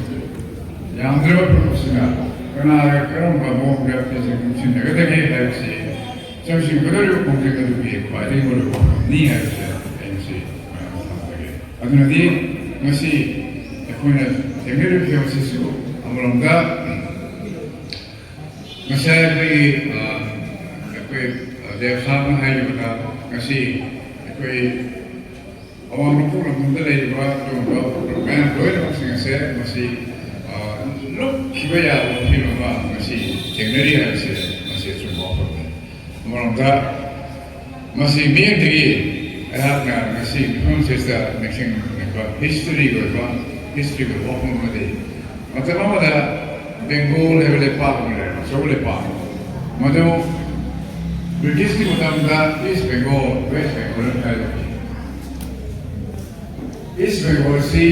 ꯌꯥꯝꯗ꯭ꯔꯕ ꯐꯨꯔꯨꯞ ꯑꯁꯤꯅ ꯀꯅꯥꯒ ꯀꯔꯝꯕ ꯃꯑꯣꯡꯗ ꯐꯤꯖꯦꯟ ꯄꯨꯟꯁꯤꯟꯅꯒꯗꯒꯦ ꯍꯥꯏꯕꯁꯤ ꯆꯪꯁꯤꯟꯒꯗꯧꯔꯤꯕ ꯈꯣꯡꯖꯪ ꯑꯗꯨꯒꯤ ꯈ꯭ꯋꯥꯏꯗꯒꯤ ꯃꯔꯨꯑꯣꯏꯕ ꯋꯥꯐꯝꯅꯤ ꯍꯥꯏꯕꯁꯦ ꯑꯩ ꯉꯁꯤ ꯃꯌꯥꯝꯗ ꯊꯝꯖꯒꯦ꯫ ꯑꯗꯨꯅꯗꯤ ꯉꯁꯤ ꯑꯩꯈꯣꯏꯅ ꯊꯦꯡꯅꯔꯤꯕ ꯐꯤꯕꯝ ꯑꯁꯤꯁꯨ ꯑꯃꯔꯣꯝꯗ ꯉꯁꯥꯏ ꯑꯩꯈꯣꯏꯒꯤ, ꯑ, ꯑꯩꯈꯣꯏ, ꯑ, ꯗꯦꯕ ꯁꯥꯍꯕꯅ ꯍꯥꯏꯈꯤꯕꯗ ꯉꯁꯤ ꯑꯩꯈꯣꯏ ꯑꯋꯥꯡ ꯅꯣꯡꯄꯣꯛ ꯂꯝꯗꯝꯗ ꯂꯩꯔꯤꯕ ꯑꯗꯨꯒꯨꯝꯕ ꯃꯌꯥꯝ ꯂꯣꯏꯅꯃꯛꯁꯤꯡ ꯑꯁꯦ ꯃꯁꯤ, ꯑ, ꯂꯨꯞꯈꯤꯕ ꯌꯥꯕ ꯐꯤꯕꯝ ꯑꯃ ꯉꯁꯤ ꯊꯦꯡꯅꯔꯤ ꯍꯥꯏꯕꯁꯦ ꯃꯁꯤ ꯑꯆꯨꯝꯕ ꯋꯥꯐꯝꯅꯤ꯫ ꯑꯃꯔꯣꯝꯗ ꯃꯁꯤ ꯃꯤꯠꯌꯦꯡꯗꯒꯤ ꯑꯩꯍꯥꯛꯅ ꯉꯁꯤ ꯃꯤꯐꯝ ꯑꯁꯤꯗ ꯅꯤꯡꯁꯤꯡꯅꯤꯡꯕ ꯍꯤꯁꯇꯣꯔꯤꯒꯤ ꯑꯣꯏꯕ, ꯍꯤꯁꯇ꯭ꯔꯤꯒꯤ ꯑꯣꯏꯕ ꯋꯥꯐꯝ ꯑꯃꯗꯤ ꯃꯇꯝ ꯑꯃꯗ ꯕꯦꯡꯒꯣꯜ ꯍꯥꯏꯕ ꯂꯩꯄꯥꯛ ꯑꯃ ꯂꯩꯔꯝꯃꯤ, ꯑꯆꯧꯕ ꯂꯩꯄꯥꯛ ꯑꯃ꯫ ꯃꯗꯨ ꯕ꯭ꯔꯤꯇꯤꯁꯀꯤ ꯃꯇꯝꯗ ꯏꯁ ꯕꯦꯡꯒꯣꯜ, ꯋꯦꯁ ꯕꯦꯡꯒꯣꯜ ꯍꯥꯏꯅ ꯈꯥꯏꯗꯣꯛꯈꯤ꯫ ꯏꯁ ꯕꯦꯡꯒꯣꯜ ꯑꯁꯤ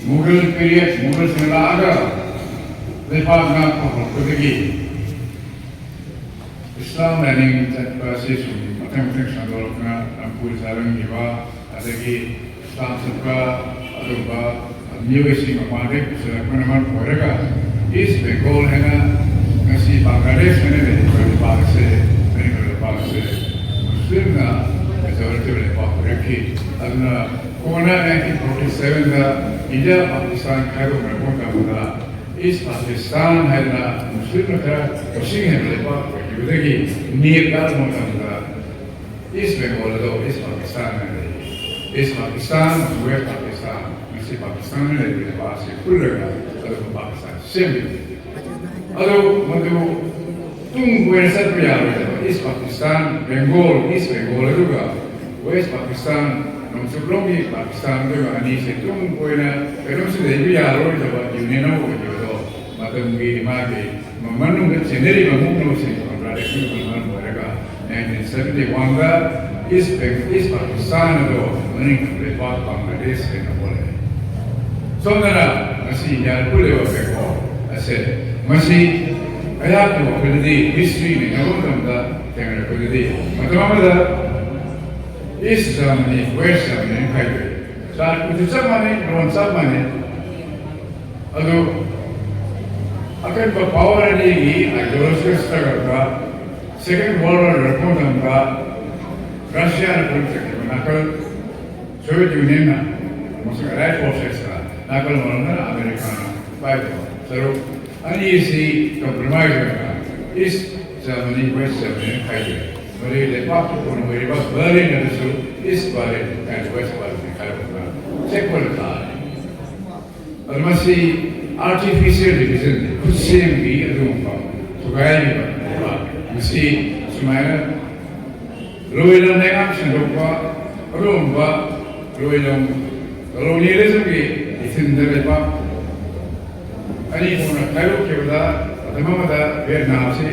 ꯃꯨꯒꯜ ꯄꯤꯔꯤꯌꯗ, ꯃꯨꯒꯜꯁꯤꯡꯅ ꯂꯥꯛꯑꯒ ꯂꯩꯄꯥꯛ ꯉꯥꯛꯄ ꯍꯧꯔꯛꯄꯗꯒꯤ ꯏꯁꯂꯥꯝ ꯂꯥꯏꯅꯤꯡ ꯆꯠꯄ ꯑꯁꯤ ꯁꯨꯝ ꯃꯊꯪ ꯃꯊꯪ ꯁꯟꯗꯣꯔꯛꯇꯨꯅ ꯇꯥꯡꯈꯨꯜ ꯆꯥꯔꯝꯈꯤꯕ, ꯑꯗꯒꯤ ꯏꯁꯂꯥꯝ ꯆꯠꯄ ꯑꯗꯨꯒꯨꯝꯕ ꯃꯤꯑꯣꯏꯁꯤꯡ ꯃꯄꯥꯟꯗꯒꯤ ꯄꯨꯁꯤꯜꯂꯛꯄꯅ ꯃꯔꯝ ꯑꯣꯏꯔꯒ ꯏꯁ ꯕꯦꯡꯒꯣꯜ ꯍꯥꯏꯅ ꯉꯁꯤ ꯕꯪꯒ꯭ꯂꯥꯗꯦꯁ ꯍꯥꯏꯅ ꯂꯩꯔꯤꯕ ꯂꯩꯄꯥꯛ ꯑꯁꯦ, ꯂꯩꯔꯤꯕ ꯂꯩꯄꯥꯛ ꯑꯁꯦ ꯃꯨꯁꯂꯤꯝꯅ ꯃꯦꯖꯣꯔꯤꯇꯤ ꯑꯣꯏꯕ ꯂꯩꯄꯥꯛ ꯑꯣꯏꯔꯛꯈꯤ꯫ ꯑꯗꯨꯅ ꯀꯣꯟꯅ ꯅꯥꯏꯟꯇꯤꯟ ꯐꯣꯔꯇꯤ ꯁꯚꯦꯟꯗ ꯏꯟꯗꯤꯌꯥ ꯄꯥꯀꯤꯁꯇꯥꯟ ꯈꯥꯏꯗꯣꯛꯅꯔꯛꯄ ꯃꯇꯝꯗ ꯏꯁ ꯄꯥꯀꯤꯁꯇꯥꯟ ꯍꯥꯏꯗꯅ ꯃꯨꯁꯂꯤꯝꯅ ꯈꯔ ꯃꯁꯤꯡ ꯍꯦꯟꯕ ꯂꯩꯄꯥꯛ ꯑꯣꯏꯈꯤꯕꯗꯒꯤ ꯅꯦꯠ ꯀꯥꯔꯛꯄ ꯃꯇꯝꯗ ꯏꯁ ꯕꯦꯡꯒꯣꯜ ꯑꯗꯣ ꯏꯁ ꯄꯥꯀꯤꯁꯇꯥꯟ ꯍꯥꯏꯅ ꯂꯩ꯫ ꯏꯁ ꯄꯥꯀꯤꯁꯇꯥꯟ ꯑꯃꯁꯨꯡ ꯋꯦꯁ ꯄꯥꯀꯤꯁꯇꯥꯟ, ꯉꯁꯤ ꯄꯥꯀꯤꯁꯇꯥꯟꯗ ꯂꯩꯔꯤꯕ ꯂꯩꯕꯥꯛ ꯑꯁꯤ ꯄꯨꯜꯂꯒ ꯑꯗꯨꯒ ꯄꯥꯀꯤꯁꯇꯥꯟ ꯁꯦꯝꯂꯤꯕꯅꯤ꯫ ꯑꯗꯨ ꯃꯗꯨ ꯇꯨꯡ ꯀꯣꯏꯅ ꯆꯠꯄ ꯌꯥꯔꯣꯏꯗꯕ ꯏꯁ ꯄꯥꯀꯤꯁꯇꯥꯟ, ꯕꯦꯡꯒꯣꯜ, ꯏꯁ ꯕꯦꯡꯒꯣꯜ ꯑꯗꯨꯒ ꯋꯦꯁ ꯄꯥꯀꯤꯁꯇꯥꯟ, ꯅꯣꯡꯆꯨꯞꯂꯣꯝꯒꯤ ꯄꯥꯀꯤꯁꯇꯥꯟ ꯑꯗꯨꯒ ꯑꯅꯤꯁꯦ ꯇꯨꯡ ꯀꯣꯏꯅ ꯀꯩꯅꯣꯝꯁꯨ ꯂꯩꯕ ꯌꯥꯔꯣꯏꯗꯕ ꯌꯨꯅꯤꯌꯟ ꯑꯃ ꯑꯣꯏꯈꯤꯕꯗꯣ ꯃꯇꯝꯒꯤ ꯃꯥꯒꯤ ꯃꯅꯨꯡꯗ ꯆꯦꯟꯅꯔꯤꯕ ꯃꯨꯛꯅꯕꯁꯤꯡ ꯀꯣꯟꯇ꯭ꯔꯥꯗꯤꯛꯁꯟ ꯑꯗꯨꯅ ꯃꯔꯝ ꯑꯣꯏꯔꯒ ꯅꯥꯏꯟꯇꯤꯟ ꯁꯚꯦꯟꯇꯤ ꯋꯥꯟꯗ ꯏꯁ ꯕꯦꯡ-, ꯏꯁ ꯄꯥꯀꯤꯁꯇꯥꯟ ꯑꯗꯣ ꯃꯅꯤꯡ ꯂꯩꯕꯥꯛ ꯕꯪꯒ꯭ꯂꯥꯗꯦꯁ ꯍꯥꯏꯅ ꯑꯣꯜꯂꯦ꯫ ꯁꯣꯝꯗꯅ ꯉꯁꯤ ꯏꯟꯗꯤꯌꯥꯗ ꯄꯨꯜꯂꯤꯕ ꯕꯦꯡꯒꯣꯜ ꯑꯁꯦ, ꯃꯁꯤ ꯑꯩꯍꯥꯛꯀꯤ ꯋꯥꯈꯜꯗꯗꯤ ꯍꯤꯁꯇ꯭ꯔꯤ ꯅꯩꯅꯕ ꯃꯇꯝꯗ ꯊꯦꯡꯅꯔꯛꯄꯗꯗꯤ ꯃꯇꯝ ꯑꯃꯗ East Germany, West Germany ꯍꯥꯏꯗꯣꯏ꯫ ꯆꯥꯔꯠꯄꯨꯗꯤ ꯆꯞ ꯃꯥꯟꯅꯩ, ꯂꯣꯟ ꯆꯞ ꯃꯥꯟꯅꯩ꯫ ꯑꯗꯨ ꯑꯀꯟꯕ power ꯑꯅꯤꯒꯤ ideological struggle ꯗ Second World War ꯂꯣꯏꯔꯛꯄ ꯃꯇꯝꯗ Russia ꯅ ꯄꯨꯔꯛꯆꯈꯤꯕ ꯅꯥꯀꯜ, Soviet Union ꯅ ꯑꯃꯁꯨꯡ Allied Forces ꯅ ꯅꯥꯀꯜ ꯃꯔꯣꯝꯗꯅ America ꯅ ꯄꯥꯏꯕ ꯁꯔꯨꯛ ꯑꯅꯤꯁꯤ compromise ꯑꯣꯏꯅ East Germany, West Germany ꯈꯥꯏꯗꯣꯛꯑꯦ꯫ ꯃꯗꯨꯒꯤ ꯂꯩꯄꯥꯛꯀꯤ ꯀꯣꯟꯅ ꯑꯣꯏꯔꯤꯕ Berlin ꯑꯗꯨꯁꯨ East Berlin and West Berlin ꯈꯥꯏꯗꯣꯛꯇꯨꯅ ꯆꯦꯛ ꯑꯣꯏꯅ ꯇꯥꯔꯦ꯫ ꯑꯗꯨ ꯃꯁꯤ artificial division, ꯈꯨꯠꯁꯦꯝꯒꯤ ꯑꯗꯨꯒꯨꯝꯕ ꯊꯨꯒꯥꯏꯔꯤꯕ ꯂꯩꯕꯥꯛ꯫ ꯃꯁꯤ ꯁꯨꯃꯥꯏꯅ ꯂꯣꯏꯅ ꯂꯩꯉꯥꯛ ꯁꯟꯗꯣꯛꯄ, ꯑꯗꯨꯒꯨꯝꯕ ꯂꯣꯏꯅ colonialism ꯒꯤ ꯏꯊꯤꯟꯗ ꯂꯩꯕꯥꯛ ꯑꯅꯤ ꯊꯣꯛꯅ ꯈꯥꯏꯗꯣꯛꯈꯤꯕꯗ, ꯃꯇꯝ ꯑꯃꯗ ꯚꯤꯌꯦꯠꯅꯥꯝꯁꯤ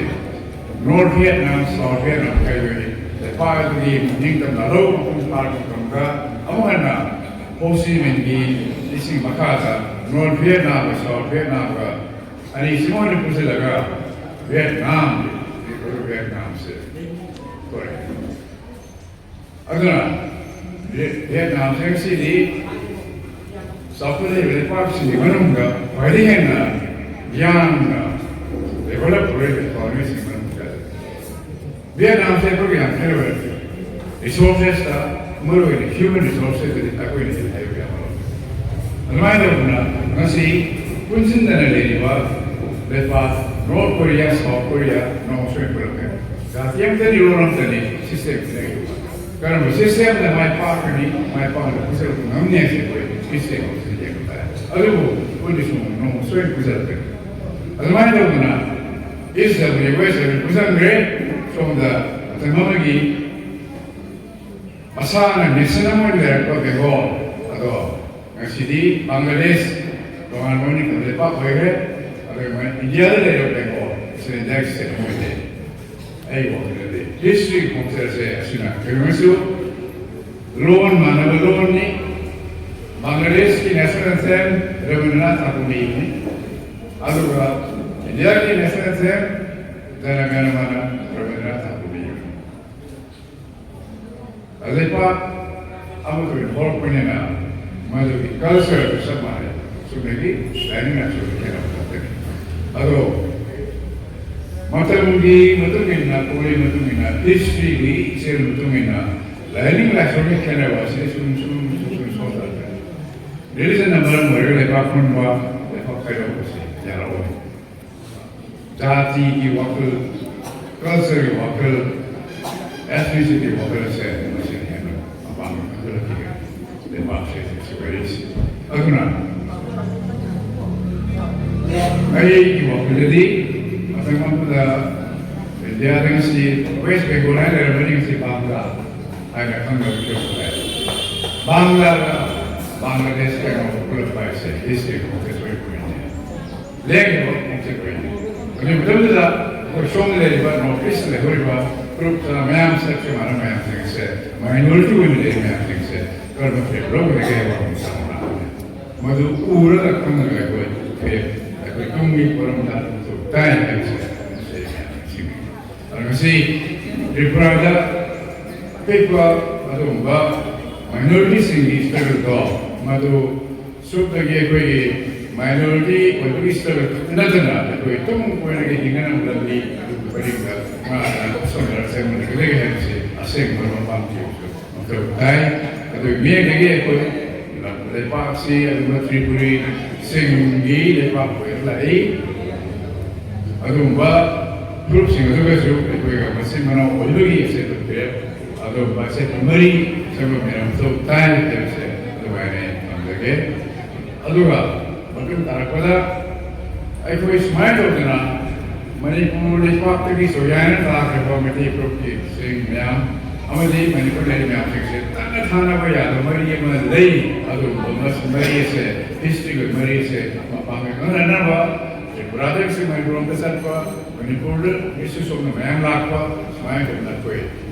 North Vietnam, South Vietnam ꯈꯥꯏꯗꯣꯛꯏ꯫ ꯂꯩꯄꯥꯛ ꯑꯗꯨꯒꯤ ꯅꯤꯡꯇꯝ ꯂꯥꯜꯍꯧ ꯃꯄꯨꯡ ꯐꯥꯔꯛꯄ ꯃꯇꯝꯗ, ꯑꯃꯨꯛ ꯍꯟꯅ ꯍꯣ ꯆꯤ ꯃꯤꯟꯒꯤ ꯏꯁꯤꯡ ꯃꯈꯥꯗ North Vietnam ꯒ South Vietnam ꯒ ꯑꯅꯤꯁꯤꯃ ꯑꯣꯏꯅ ꯄꯨꯟꯁꯤꯜꯂꯒ ꯚꯤꯌꯦꯠꯅꯥꯝ, ꯚꯤꯌꯦꯠꯅꯥꯝꯁꯦ ꯊꯣꯛꯑꯦ꯫ ꯑꯗꯨꯅ ꯚꯤꯌꯦꯠꯅꯥꯝꯁꯦ ꯉꯁꯤꯗꯤ ꯆꯥꯎꯈꯠꯂꯛꯂꯤꯕ ꯂꯩꯄꯥꯛꯁꯤꯡꯒꯤ ꯃꯅꯨꯡꯗ ꯈ꯭ꯋꯥꯏꯗꯒꯤ ꯍꯦꯟꯅ ꯌꯥꯡꯅ develop ꯑꯣꯏꯔꯤꯕ economy ꯁꯤꯡꯒꯤ ꯃꯅꯨꯡꯗ ꯚꯤꯌꯦꯠꯅꯥꯝꯁꯦ ꯑꯩꯈꯣꯏꯒꯤ ꯌꯥꯝ ꯈꯦꯠꯅꯕ ꯂꯩꯇꯦ꯫ Resources ꯇ, ꯃꯔꯨꯑꯣꯏꯅ human resources ꯇꯗꯤ ꯑꯩꯈꯣꯏꯅ ꯍꯦꯟꯅ ꯍꯩꯕ ꯌꯥꯝ ꯃꯔꯨ ꯑꯣꯏ꯫ ꯑꯗꯨꯃꯥꯏꯅ ꯇꯧꯗꯅ ꯉꯁꯤ ꯄꯨꯟꯁꯤꯟꯗꯅ ꯂꯩꯔꯤꯕ ꯂꯩꯄꯥꯛ North Korea, South Korea ꯅꯣꯡꯃ ꯁꯣꯏꯅ ꯄꯨꯔꯛꯀꯅꯤ꯫ ꯖꯥꯇꯤ ꯑꯃꯠꯇꯅꯤ, ꯂꯣꯟ ꯑꯃꯠꯇꯅꯤ, system ꯈꯦꯠꯅꯔꯤꯕ꯫ ꯀꯔꯝꯕ system ꯅ ꯃꯥꯏ ꯄꯥꯛꯀꯅꯤ, ꯃꯥꯏ ꯄꯥꯛꯅ ꯄꯨꯁꯤꯜꯂꯛꯄ ꯉꯝꯅꯤ ꯍꯥꯏꯕꯁꯤ ꯑꯩꯈꯣꯏ history ꯍꯧꯕꯁꯤꯗ ꯌꯦꯡꯕ ꯇꯥꯔꯦ꯫ ꯑꯗꯨꯕꯨ ꯑꯩꯈꯣꯏꯅꯁꯨ ꯅꯣꯡꯃ ꯁꯣꯏꯅ ꯄꯨꯁꯤꯜꯂꯛꯀꯅꯤ꯫ ꯑꯗꯨꯃꯥꯏꯅ ꯇꯧꯗꯅ East Germany, West Germany ꯄꯨꯁꯤꯟꯈ꯭ꯔꯦ꯫ ꯁꯣꯝꯗ ꯃꯇꯝ ꯑꯃꯒꯤ ꯃꯁꯥꯅ nation ꯑꯃ ꯑꯣꯏꯅ ꯂꯩꯔꯛꯄ Bengal ꯑꯗꯣ ꯉꯁꯤꯗꯤ ꯕꯪꯒ꯭ꯂꯥꯗꯦꯁ ꯇꯣꯉꯥꯟꯕ ꯑꯣꯏꯅ ꯂꯩꯄꯥꯛ ꯑꯣꯏꯈ꯭ꯔꯦ꯫ ꯑꯗꯨꯒ ꯃꯣꯏ ꯏꯟꯗꯤꯌꯥꯗ ꯂꯩꯔꯤꯕ Bengal ꯁꯤꯅ ꯏꯟꯗꯤꯌꯥꯒꯤ state ꯑꯃ ꯑꯣꯏꯖꯩ꯫ ꯑꯩꯒꯤ ꯋꯥꯈꯜꯗꯗꯤ history ꯒꯤ ꯈꯣꯡꯆꯠꯁꯦ ꯑꯁꯤꯅ ꯀꯩꯅꯣꯁꯨ ꯂꯣꯟ ꯃꯥꯟꯅꯕ ꯂꯣꯟꯅꯤ꯫ ꯕꯪꯒ꯭ꯂꯥꯗꯦꯁꯀꯤ national anthem ꯔꯕꯤꯟꯗ꯭ꯔꯅꯥꯊ ꯊꯥꯀꯨꯔꯅ ꯏꯕꯅꯤ꯫ ꯑꯗꯨꯒ ꯏꯟꯗꯤꯌꯥꯒꯤ national anthem ꯖꯅ ꯒꯅ ꯃꯅ ꯔꯕꯤꯟꯗ꯭ꯔꯅꯥꯊ ꯊꯥꯀꯨꯔꯅ ꯏꯕꯅꯤ꯫ ꯂꯩꯄꯥꯛ ꯑꯃꯠꯇ ꯑꯣꯏꯅ ꯍꯧꯔꯛꯄꯅꯤꯅ ꯃꯗꯨꯒꯤ ꯀꯜꯆꯔꯁꯨ ꯆꯞ ꯃꯥꯟꯅꯩ꯫ ꯆꯨꯝꯅꯒꯤ ꯂꯥꯏꯅꯤꯡ ꯂꯥꯏꯁꯣꯟꯒꯤ ꯈꯦꯠꯅꯕ ꯈꯛꯇꯅꯤ꯫ ꯑꯗꯣ ꯃꯇꯝꯒꯤ ꯃꯇꯨꯡ ꯏꯟꯅ, ꯄꯨꯋꯥꯔꯤ ꯃꯇꯨꯡ ꯏꯟꯅ, ꯍꯤꯁꯇ꯭ꯔꯤꯒꯤ ꯏꯆꯦꯜ ꯃꯇꯨꯡ ꯏꯟꯅ ꯂꯥꯏꯅꯤꯡ ꯂꯥꯏꯁꯣꯟꯒꯤ ꯈꯦꯠꯅꯕ ꯑꯁꯤ ꯁꯨꯝ ꯁꯨꯝ ꯁꯨꯝ ꯁꯨꯝ ꯁꯣꯟꯊꯔꯛꯀꯅꯤ꯫ ꯔꯤꯂꯤꯖꯟꯅ ꯃꯔꯝ ꯑꯣꯏꯔꯒ ꯂꯩꯕꯥꯛ ꯄꯨꯝꯕ ꯂꯩꯕꯥꯛ ꯈꯥꯏꯗꯣꯛꯄꯁꯤ ꯌꯥꯔꯛꯑꯣꯏ꯫ ꯖꯥꯇꯤꯒꯤ ꯋꯥꯈꯜ, ꯀꯜꯆꯔꯒꯤ ꯋꯥꯈꯜ, ꯑꯦꯊꯅꯤꯁꯤꯇꯤ ꯋꯥꯈꯜ ꯑꯁꯦ ꯃꯁꯤꯅ ꯍꯦꯟꯅ ꯃꯄꯥꯡꯒꯜ ꯀꯟꯈꯠꯂꯛꯈꯤꯒꯅꯤ꯫ ꯂꯩꯕꯥꯛꯁꯦ ꯁꯦꯄꯔꯦꯠꯁꯤ꯫ ꯑꯗꯨꯅ ꯑꯩꯒꯤ ꯋꯥꯈꯜꯗꯗꯤ ꯃꯊꯪ ꯑꯃꯗ ꯏꯟꯗꯤꯌꯥꯗ ꯉꯁꯤ ꯋꯦꯁ ꯕꯦꯡꯒꯣꯜ ꯍꯥꯏꯅ ꯂꯩꯔꯝꯕꯅꯤ, ꯉꯁꯤ ꯕꯥꯡꯂꯥ ꯍꯥꯏꯅ ꯈꯪꯅꯕ ꯐꯤꯕꯝꯗ ꯂꯩꯔꯦ꯫ ꯕꯥꯡꯂꯥꯒ ꯕꯪꯒ꯭ꯂꯥꯗꯦꯁ ꯀꯩꯅꯣ ꯄꯨꯜꯂꯛꯄ ꯍꯥꯏꯁꯦ ꯍꯤꯁꯇ꯭ꯔꯤ ꯈꯣꯡꯆꯠ ꯑꯣꯏꯕꯅꯤ꯫ ꯂꯦꯡꯉꯤꯕ ꯈꯣꯡꯆꯠ ꯑꯣꯏꯅꯤ꯫ ꯑꯗꯨꯒꯤ ꯃꯇꯝꯗꯨꯗ ꯑꯩꯈꯣꯏ ꯁꯣꯝꯗ ꯂꯩꯔꯤꯕ ꯅꯣꯔꯠ ꯏꯁꯇ ꯂꯩꯍꯧꯔꯤꯕ ꯐꯨꯔꯨꯞꯇ ꯃꯌꯥꯝ ꯁꯛ ꯃꯥꯟꯅꯕ ꯃꯌꯥꯝꯁꯤꯡ ꯑꯁꯦ ꯃꯥꯏꯅꯣꯔꯤꯇꯤ ꯑꯣꯏꯅ ꯂꯩꯔꯤꯕ ꯃꯌꯥꯝꯁꯤꯡꯁꯦ ꯀꯔꯝꯕ ꯐꯤꯔꯦꯞ ꯂꯧꯒꯗꯒꯦ ꯍꯥꯏꯕ ꯋꯥꯐꯝ ꯆꯥꯎꯅ ꯂꯥꯛꯄꯅꯤ꯫ ꯃꯗꯨ ꯎꯔꯒ ꯈꯪꯉꯒ ꯑꯩꯈꯣꯏ ꯐꯤꯔꯦꯞ ꯑꯩꯈꯣꯏ ꯇꯨꯡꯒꯤ ꯄꯣꯔꯝꯗ ꯇꯥꯏ ꯍꯥꯏꯕꯁꯦ ꯃꯁꯤ ꯑꯩꯅ ꯅꯤꯡꯁꯤꯡꯅꯤꯡꯏ꯫ ꯑꯗꯣ ꯉꯁꯤ ꯇ꯭ꯔꯤꯄꯨꯔꯥꯗ ꯑꯄꯤꯛꯄ ꯑꯗꯨꯒꯨꯝꯕ ꯃꯥꯏꯅꯣꯔꯤꯇꯤꯁꯤꯡꯒꯤ ꯁ꯭ꯇꯔꯒꯜꯗꯣ ꯃꯗꯨ ꯁꯨꯞꯅꯒꯤ ꯑꯩꯈꯣꯏꯒꯤ ꯃꯥꯏꯅꯣꯔꯤꯇꯤ ꯑꯣꯏꯕꯒꯤ ꯁ꯭ꯇꯔꯒꯜ ꯈꯛꯇ ꯅꯠꯇꯅ ꯑꯩꯈꯣꯏ ꯇꯨꯡ ꯀꯣꯏꯅꯒꯤ ꯍꯤꯡꯅꯅꯕ ꯂꯝꯕꯤ ꯑꯗꯨꯒꯤ ꯄꯔꯤꯡꯗ ꯉꯥꯛꯅ ꯁꯣꯟꯅꯔꯛꯆꯕ ꯂꯩꯒꯗꯒꯦ ꯍꯥꯏꯕꯁꯤ ꯑꯁꯦꯡꯕ ꯃꯄꯥꯟ ꯊꯤꯕꯁꯨ ꯃꯊꯧ ꯇꯥꯏ꯫ ꯑꯗꯨꯒꯤ ꯃꯤꯠꯌꯦꯡꯗꯒꯤ ꯑꯩꯈꯣꯏ ꯂꯩꯄꯥꯛꯁꯤ ꯑꯗꯨꯒꯨꯝꯕ ꯇ꯭ꯔꯤꯄꯨꯔꯤꯁꯤꯡꯒꯤ ꯂꯩꯄꯥꯛ ꯑꯣꯏꯔ ꯂꯥꯛꯏ꯫ ꯑꯗꯨꯒꯨꯝꯕ ꯐꯨꯔꯨꯞꯁꯤꯡ ꯑꯗꯨꯒꯁꯨ ꯑꯩꯈꯣꯏꯒ ꯃꯆꯤꯟ ꯃꯅꯥꯎ ꯑꯣꯏꯕꯒꯤ ꯑꯆꯦꯠꯄ ꯐꯤꯔꯦꯞ, ꯑꯗꯨꯒꯨꯝꯕ ꯑꯆꯦꯠꯄ ꯃꯔꯤ ꯁꯦꯝꯂꯛꯃꯤꯟꯅꯕ ꯃꯊꯧ ꯇꯥꯏ ꯍꯥꯏꯕꯁꯦ ꯑꯗꯨꯃꯥꯏꯅ ꯑꯩ ꯊꯝꯖꯒꯦ꯫ ꯑꯗꯨꯒ ꯃꯇꯨꯡ ꯇꯥꯔꯛꯄꯗ ꯑꯩꯈꯣꯏ ꯁꯨꯃꯥꯏꯅ ꯇꯧꯗꯅ ꯃꯅꯤꯄꯨꯔ ꯂꯩꯄꯥꯛꯇꯒꯤ ꯆꯣꯏꯌꯥꯏꯅ ꯂꯥꯛꯈ꯭ꯔꯕ ꯃꯩꯇꯩ ꯐꯨꯔꯨꯞꯀꯤ ꯆꯤꯡ ꯃꯌꯥꯝ ꯑꯃꯗꯤ ꯃꯅꯤꯄꯨꯔ ꯂꯩꯔꯤꯕ ꯃꯌꯥꯝꯁꯤꯡꯁꯦ ꯇꯠꯅ ꯊꯥꯅꯕ ꯌꯥꯕ ꯃꯔꯤ ꯑꯃ ꯂꯩ꯫ ꯑꯗꯨꯒꯨꯝꯕ ꯃꯔꯤ ꯑꯁꯦ, ꯍꯤꯁꯇ꯭ꯔꯤꯒꯤ ꯃꯔꯤ ꯑꯁꯦ ꯃꯄꯥꯡꯒꯜ ꯀꯟꯅꯅꯕ ꯇ꯭ꯔꯤꯄꯨꯔꯥꯗꯒꯤꯁꯨ ꯃꯅꯤꯄꯨꯔ ꯂꯣꯝꯗ ꯆꯠꯄ, ꯃꯅꯤꯄꯨꯔꯗꯒꯤꯁꯨ ꯁꯣꯝꯅ ꯃꯌꯥꯝ ꯂꯥꯛꯄ, ꯁꯨꯃꯥꯏꯅ ꯇꯧꯗꯅ ꯑꯩꯈꯣꯏ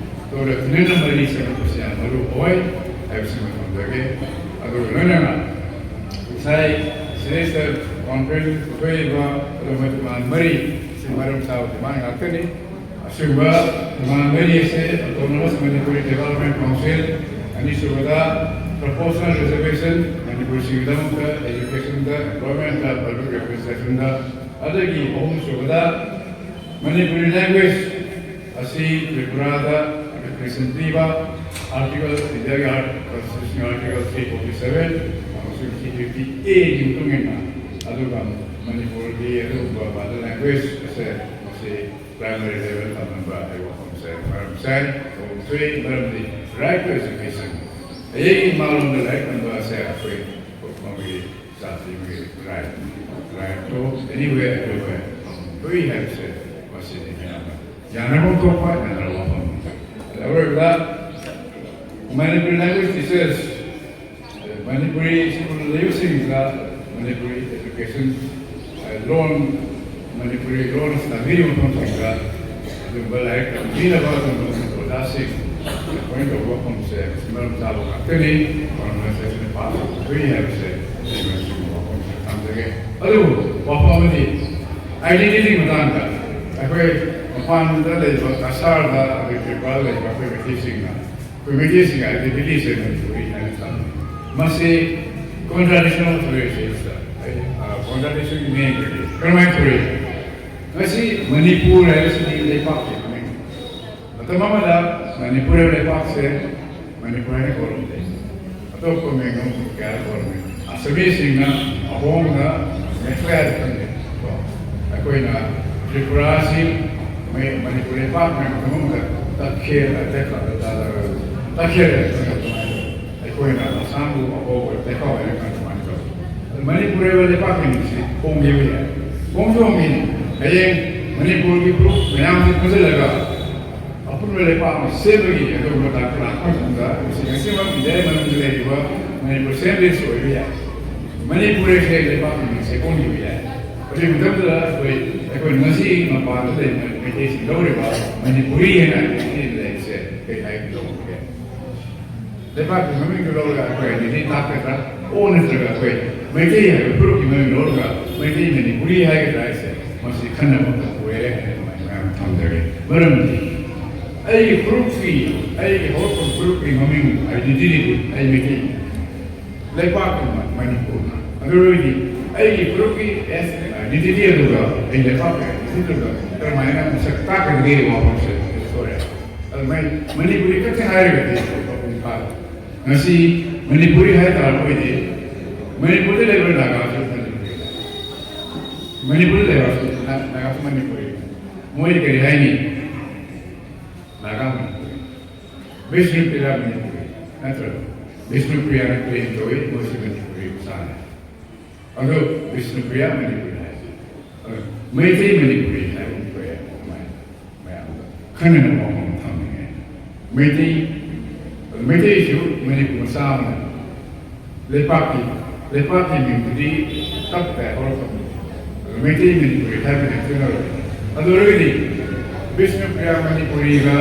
ꯇꯣꯔ ꯇꯤꯅꯅ ꯃꯔꯤ ꯁꯦꯝꯂꯛꯄꯁꯤ ꯌꯥꯝ ꯃꯔꯨ ꯑꯣꯏ ꯍꯥꯏꯕꯁꯤꯃ ꯊꯝꯖꯒꯦ꯫ ꯑꯗꯨꯒ ꯂꯣꯏꯅꯅ ꯉꯁꯥꯏ ꯁꯤꯗꯩꯁꯤꯗ ꯀꯣꯟꯐ꯭ꯔꯦꯟꯁ ꯄꯨꯊꯣꯛꯏꯕ ꯑꯗꯨꯒꯨꯝꯕ ꯗꯤꯃꯥꯟ ꯃꯔꯤ ꯁꯤ ꯃꯔꯝ ꯆꯥꯕ ꯗꯤꯃꯥꯟ ꯉꯥꯛꯇꯅꯤ꯫ ꯑꯁꯤꯒꯨꯝꯕ ꯗꯤꯃꯥꯟ ꯃꯔꯤ ꯑꯁꯤ ꯑꯣꯇꯣꯅꯣꯃꯁ ꯃꯅꯤꯄꯨꯔꯤ ꯗꯤꯕꯦꯂꯞꯃꯦꯟ ꯀꯥꯎꯟꯁꯤꯜ, ꯑꯅꯤꯁꯨꯕꯗ ꯄ꯭ꯔꯣꯄꯣꯔꯁꯅꯦꯜ ꯔꯤꯖꯔꯕꯦꯁꯟ ꯃꯅꯤꯄꯨꯔꯁꯤꯡꯒꯤꯗꯃꯛꯇ ꯑꯦꯖꯨꯀꯦꯁꯟꯗ, ꯑꯦꯝꯄ꯭ꯂꯣꯏꯃꯦꯟꯇ, ꯄꯕ꯭ꯂꯤꯛ ꯑꯦꯗꯃꯤꯅꯤꯁꯇ꯭ꯔꯦꯁꯟꯗ, ꯑꯗꯒꯤ ꯑꯍꯨꯝꯁꯨꯕꯗ ꯃꯅꯤꯄꯨꯔꯤ ꯂꯦꯡꯒ꯭ꯋꯦꯖ ꯑꯁꯤ ꯇ꯭ꯔꯤꯄꯨꯔꯥꯗ ꯔꯤꯀ꯭ꯔꯤꯌꯦꯁꯟ ꯄꯤꯕ ꯑꯥꯔꯇꯤꯀꯜ, ꯏꯟꯗꯤꯌꯥꯒꯤ article, constitution article three forty seven ꯑꯃꯁꯨꯡ ꯊ꯭ꯔꯤ ꯐꯤꯐꯇꯤ ꯑꯦꯒꯤ ꯃꯇꯨꯡ ꯏꯟꯅ, ꯑꯗꯨꯒ ꯃꯅꯤꯄꯨꯔꯒꯤ ꯑꯗꯨꯒꯨꯝꯕ ꯃꯥꯗꯔ ꯂꯦꯡꯒ꯭ꯋꯦꯖ ꯑꯁꯦ ꯃꯁꯤ ꯄ꯭ꯔꯥꯏꯃꯔꯤ ꯂꯦꯚꯦꯜ ꯇꯝꯅꯕ ꯑꯩ ꯋꯥꯐꯝꯁꯦ ꯃꯔꯝ ꯆꯥꯏ꯫ ꯋꯥꯐꯝ ꯊꯣꯛꯏ, ꯃꯔꯝꯗꯤ ꯔꯥꯏꯠ ꯇꯨ ꯑꯦꯖꯨꯀꯦꯁꯟ, ꯍꯌꯦꯡ ꯏꯃꯥꯂꯣꯝꯗ ꯂꯥꯏꯔꯤꯛ ꯇꯝꯕ ꯑꯁꯦ ꯑꯩꯈꯣꯏ ꯃꯥꯒꯤ ꯖꯥꯇꯤꯒꯤ ꯔꯥꯏꯠ, ꯔꯥꯏꯠꯇꯣ ꯑꯦꯅꯤꯋꯦ ꯑꯩꯈꯣꯏ ꯂꯣꯏ ꯍꯥꯏꯕꯁꯦ ꯃꯁꯤꯅꯤ ꯃꯌꯥꯝꯅ ꯌꯥꯅꯐꯝ ꯊꯣꯛꯄ ꯌꯥꯅꯔꯕ ꯋꯥꯐꯝꯅꯤ꯫ ꯑꯗ ꯑꯔꯣꯏꯕꯗ Manipuri language teachers, Manipuri school ꯂꯩꯕꯁꯤꯡꯗ ꯃꯅꯤꯄꯨꯔꯤ ꯑꯦꯖꯨꯀꯦꯁꯟ, ꯂꯣꯟ, ꯃꯅꯤꯄꯨꯔꯤ ꯂꯣꯟ ꯇꯝꯕꯤꯔꯤꯕ ꯃꯐꯝꯁꯤꯡꯗ ꯑꯗꯨꯒꯨꯝꯕ ꯂꯥꯏꯔꯤꯛ ꯇꯝꯕꯤꯅꯕ ꯑꯗꯨꯒꯨꯝꯕ ꯑꯣꯖꯥꯁꯤꯡ ꯑꯦꯄꯣꯏꯟ ꯇꯧꯕ ꯋꯥꯐꯝꯁꯦ ꯃꯔꯝ ꯆꯥꯕ ꯉꯥꯛꯇꯅꯤ꯫ ꯃꯔꯝ ꯑꯁꯤꯅ ꯄꯥꯁ ꯇꯧꯕ ꯌꯥꯏ ꯍꯥꯏꯕꯁꯦ ꯑꯩ ꯃꯁꯤꯒꯨꯝꯕ ꯋꯥꯐꯝꯁꯦ ꯊꯝꯖꯒꯦ꯫ ꯑꯗꯨꯕꯨ ꯋꯥꯐꯝ ꯑꯃꯗꯤ ꯑꯥꯏꯗꯦꯟꯇꯤꯇꯤ ꯃꯇꯥꯡꯗ ꯑꯩꯈꯣꯏ ꯃꯄꯥꯟꯗ ꯂꯩꯕ ꯀꯁꯥꯔꯗ ꯑꯩꯈꯣꯏ ꯇ꯭ꯔꯤꯄꯨꯔꯥꯗ ꯂꯩꯕ ꯑꯩꯈꯣꯏ ꯃꯩꯇꯩꯁꯤꯡꯅ ꯑꯩꯈꯣꯏ ꯃꯩꯇꯩꯁꯤꯡꯒꯤ ꯑꯥꯏꯗꯦꯟꯇꯤꯇꯤꯁꯦ ꯃꯅꯤꯄꯨꯔꯤ ꯍꯥꯏꯅ ꯊꯝꯃꯤ꯫ ꯃꯁꯤ ꯀꯣꯟꯇ꯭ꯔꯥꯗꯤꯛꯁꯟ ꯑꯣꯐ ꯊꯣꯛꯑꯦ ꯁꯤꯗ꯫ ꯀꯣꯟꯇ꯭ꯔꯥꯗꯤꯛꯁꯟꯒꯤ ꯃꯦꯟꯗꯗꯤ ꯀꯔꯝꯍꯥꯏꯅ ꯊꯣꯛꯏ? ꯉꯁꯤ ꯃꯅꯤꯄꯨꯔ ꯍꯥꯏꯕꯁꯤꯗꯤ ꯂꯩꯄꯥꯛꯀꯤ ꯃꯃꯤꯡ꯫ ꯃꯇꯝ ꯑꯃꯗ ꯃꯅꯤꯄꯨꯔ ꯍꯥꯏꯕ ꯂꯩꯄꯥꯛꯁꯦ ꯃꯅꯤꯄꯨꯔ ꯍꯥꯏꯅ ꯀꯧꯔꯝꯗꯦ꯫ ꯑꯇꯣꯞꯄ ꯃꯤꯡ ꯑꯃ ꯀꯌꯥ ꯀꯧꯔꯝꯃꯤ꯫ ꯑꯁꯥꯃꯤꯁꯁꯤꯡꯅ ꯑꯍꯣꯡꯅ ꯃꯦꯈꯥꯂꯌꯥꯗ ꯈꯪꯅꯩ꯫ ꯀꯣ, ꯑꯩꯈꯣꯏꯅ ꯇ꯭ꯔꯤꯄꯨꯔꯥꯁꯤ ꯃꯩ-, ꯃꯅꯤꯄꯨꯔ ꯂꯩꯄꯥꯛ ꯃꯌꯥꯝ ꯃꯅꯨꯡꯗ ꯇꯛꯈꯦꯜ, ꯇꯛꯈꯦꯜ ꯍꯥꯏꯕ ꯑꯗꯨꯃꯥꯏꯅ ꯑꯩꯈꯣꯏꯅ ꯑꯁꯥꯝꯕꯨ ꯑꯍꯣꯕ ꯂꯩꯄꯥꯛ ꯑꯣꯏꯅ ꯈꯪ ꯑꯗꯨꯃꯥꯏꯅ ꯇꯧꯋꯤ꯫ ꯑꯗꯨ ꯃꯅꯤꯄꯨꯔ ꯍꯥꯏꯕ ꯂꯩꯄꯥꯛꯀꯤ ꯃꯤꯡꯁꯤ ꯍꯣꯡꯈꯤꯕ ꯌꯥꯏ꯫ ꯍꯣꯡꯁꯨ ꯍꯣꯡꯉꯤ꯫ ꯍꯌꯦꯡ ꯃꯅꯤꯄꯨꯔꯒꯤ ꯐꯨꯔꯨꯞ ꯃꯌꯥꯝꯁꯤ ꯄꯨꯟꯁꯤꯜꯂꯒ ꯑꯄꯨꯟꯕ ꯂꯩꯄꯥꯛ ꯑꯃ ꯁꯦꯝꯕꯒꯤ ꯑꯗꯨꯒꯨꯝꯕ ꯇꯥꯟꯄꯣ ꯂꯥꯛꯄ ꯃꯇꯝꯗ ꯉꯁꯤ ꯉꯁꯤꯃꯛ ꯏꯟꯗꯤꯌꯥꯒꯤ ꯃꯅꯨꯡꯗ ꯂꯩꯔꯤꯕ ꯃꯅꯤꯄꯨꯔ ꯁꯦꯝꯕꯤꯁꯨ ꯑꯣꯏꯕ ꯌꯥꯏ꯫ ꯃꯅꯤꯄꯨꯔ ꯑꯁꯦ ꯂꯩꯄꯥꯛꯀꯤ ꯃꯤꯡꯁꯦ ꯑꯣꯟꯈꯤꯕ ꯌꯥꯏ꯫ ꯑꯗꯨꯒꯤ ꯃꯇꯝꯗꯨꯗ ꯑꯩꯈꯣꯏ, ꯑꯩꯈꯣꯏ ꯉꯁꯤ ꯃꯄꯥꯟꯗ ꯂꯩꯕ ꯃꯩꯇꯩꯁꯤꯡ ꯂꯧꯔꯤꯕ ꯃꯅꯤꯄꯨꯔꯤ ꯍꯥꯏꯅ ꯑꯩꯈꯣꯏ ꯂꯩꯔꯤꯁꯦ ꯀꯩ ꯍꯥꯏꯒꯗꯧꯕꯒꯦ? ꯂꯩꯄꯥꯛꯀꯤ ꯃꯃꯤꯡꯗꯨ ꯂꯧꯔꯒ ꯑꯩꯈꯣꯏ ꯑꯥꯏꯗꯦꯟꯇꯤꯇꯤ ꯇꯥꯛꯀꯗ꯭ꯔꯥ? ꯑꯣ, ꯅꯠꯇ꯭ꯔꯒ ꯑꯩꯈꯣꯏ ꯃꯩꯇꯩ ꯍꯥꯏꯕ ꯐꯨꯔꯨꯞꯀꯤ ꯃꯃꯤꯡ ꯂꯧꯔꯒ ꯃꯩꯇꯩ ꯃꯅꯤꯄꯨꯔꯤ ꯍꯥꯏꯒꯗ꯭ꯔꯥ ꯍꯥꯏꯁꯦ ꯃꯁꯤ ꯈꯟꯅꯕ ꯑꯃꯈꯛ ꯑꯣꯏꯔꯦ ꯍꯥꯏꯅ ꯑꯗꯨꯃꯥꯏꯅ ꯃꯌꯥꯝ ꯊꯝꯖꯒꯦ꯫ ꯃꯔꯝꯗꯤ ꯑꯩꯒꯤ ꯐꯨꯔꯨꯞꯀꯤ, ꯑꯩꯒꯤ ꯍꯧꯔꯛꯐꯝ ꯐꯨꯔꯨꯞꯀꯤ ꯃꯃꯤꯡ, identity ꯗꯨ ꯑꯩ ꯃꯩꯇꯩꯅꯤ꯫ ꯂꯩꯄꯥꯛꯀꯤ ꯃ-, ꯃꯅꯤꯄꯨꯔ꯫ ꯑꯗꯨ ꯑꯣꯏꯔꯗꯤ ꯑꯩꯒꯤ ꯐꯨꯔꯨꯞꯀꯤ identity ꯑꯗꯨꯒ ꯑꯩ ꯂꯩꯄꯥꯛꯀꯤ identity ꯑꯗꯨꯒ ꯀꯔꯝꯍꯥꯏꯅ ꯃꯁꯛ ꯇꯥꯛꯀꯗꯒꯦ ꯋꯥꯐꯝꯁꯦ ꯊꯣꯛꯑꯦ꯫ ꯑꯗꯨꯃꯥꯏꯅ ꯃꯅꯤꯄꯨꯔꯤ ꯈꯛꯇ ꯍꯥꯏꯔꯒꯗꯤ ꯃꯄꯨꯡ ꯐꯥꯔꯦ꯫ ꯉꯁꯤ ꯃꯅꯤꯄꯨꯔꯤ ꯍꯥꯏ ꯇꯥꯔꯕ ꯑꯣꯏꯗꯤ ꯃꯅꯤꯄꯨꯔꯗ ꯂꯩꯕ ꯅꯥꯒꯥꯁꯨ ꯃꯅꯤꯄꯨꯔꯤ, ꯃꯅꯤꯄꯨꯔꯗ ꯂꯩꯕ ꯅꯥꯒꯥꯁꯨ ꯃꯅꯤꯄꯨꯔꯤ꯫ ꯃꯣꯏ ꯀꯔꯤ ꯍꯥꯏꯅꯤ? ꯅꯥꯒꯥ ꯃꯅꯤꯄꯨꯔꯤ, ꯕꯤꯁꯅꯨꯄ꯭ꯔꯤꯌꯥ ꯃꯅꯤꯄꯨꯔꯤ, ꯅꯠꯇ꯭ꯔꯒ ꯕꯤꯁꯅꯨꯄ꯭ꯔꯤꯌꯥꯅ claim ꯇꯧꯏ, ꯃꯣꯏꯁꯨ ꯃꯅꯤꯄꯨꯔꯤ ꯃꯆꯥꯅꯤ꯫ ꯑꯗꯣ ꯕꯤꯁꯅꯨꯄ꯭ꯔꯤꯌꯥ ꯃꯅꯤꯄꯨꯔꯤ ꯍꯥꯏꯁꯦ, ꯑꯗꯣ ꯃꯩꯇꯩ ꯃꯅꯤꯄꯨꯔꯤ ꯍꯥꯏꯕ ꯑꯃ ꯊꯣꯛꯑꯦ꯫ ꯑꯗꯨꯃꯥꯏꯅ ꯃꯌꯥꯝꯗ ꯈꯪꯅꯅꯕ ꯋꯥꯐꯝ ꯊꯝꯅꯤꯡꯉꯦ꯫ ꯃꯩꯇꯩ, ꯃꯩꯇꯩꯁꯨ ꯃꯅꯤꯄꯨꯔ ꯃꯆꯥ ꯑꯃꯅꯤ꯫ ꯂꯩꯄꯥꯛꯀꯤ, ꯂꯩꯄꯥꯛꯀꯤ ꯃꯤꯡꯗꯨꯗꯤ ꯇꯞ ꯇꯥꯏ ꯍꯧꯔꯛꯐꯝꯗꯨ꯫ ꯑꯗꯨ ꯃꯩꯇꯩ ꯃꯅꯤꯄꯨꯔꯤ ꯍꯥꯏꯕꯅ ꯈꯪꯅꯔꯣꯏ꯫ ꯑꯗꯨ ꯑꯣꯏꯔꯒꯗꯤ ꯕꯤꯁꯅꯨꯄ꯭ꯔꯤꯌꯥ ꯃꯅꯤꯄꯨꯔꯤꯒ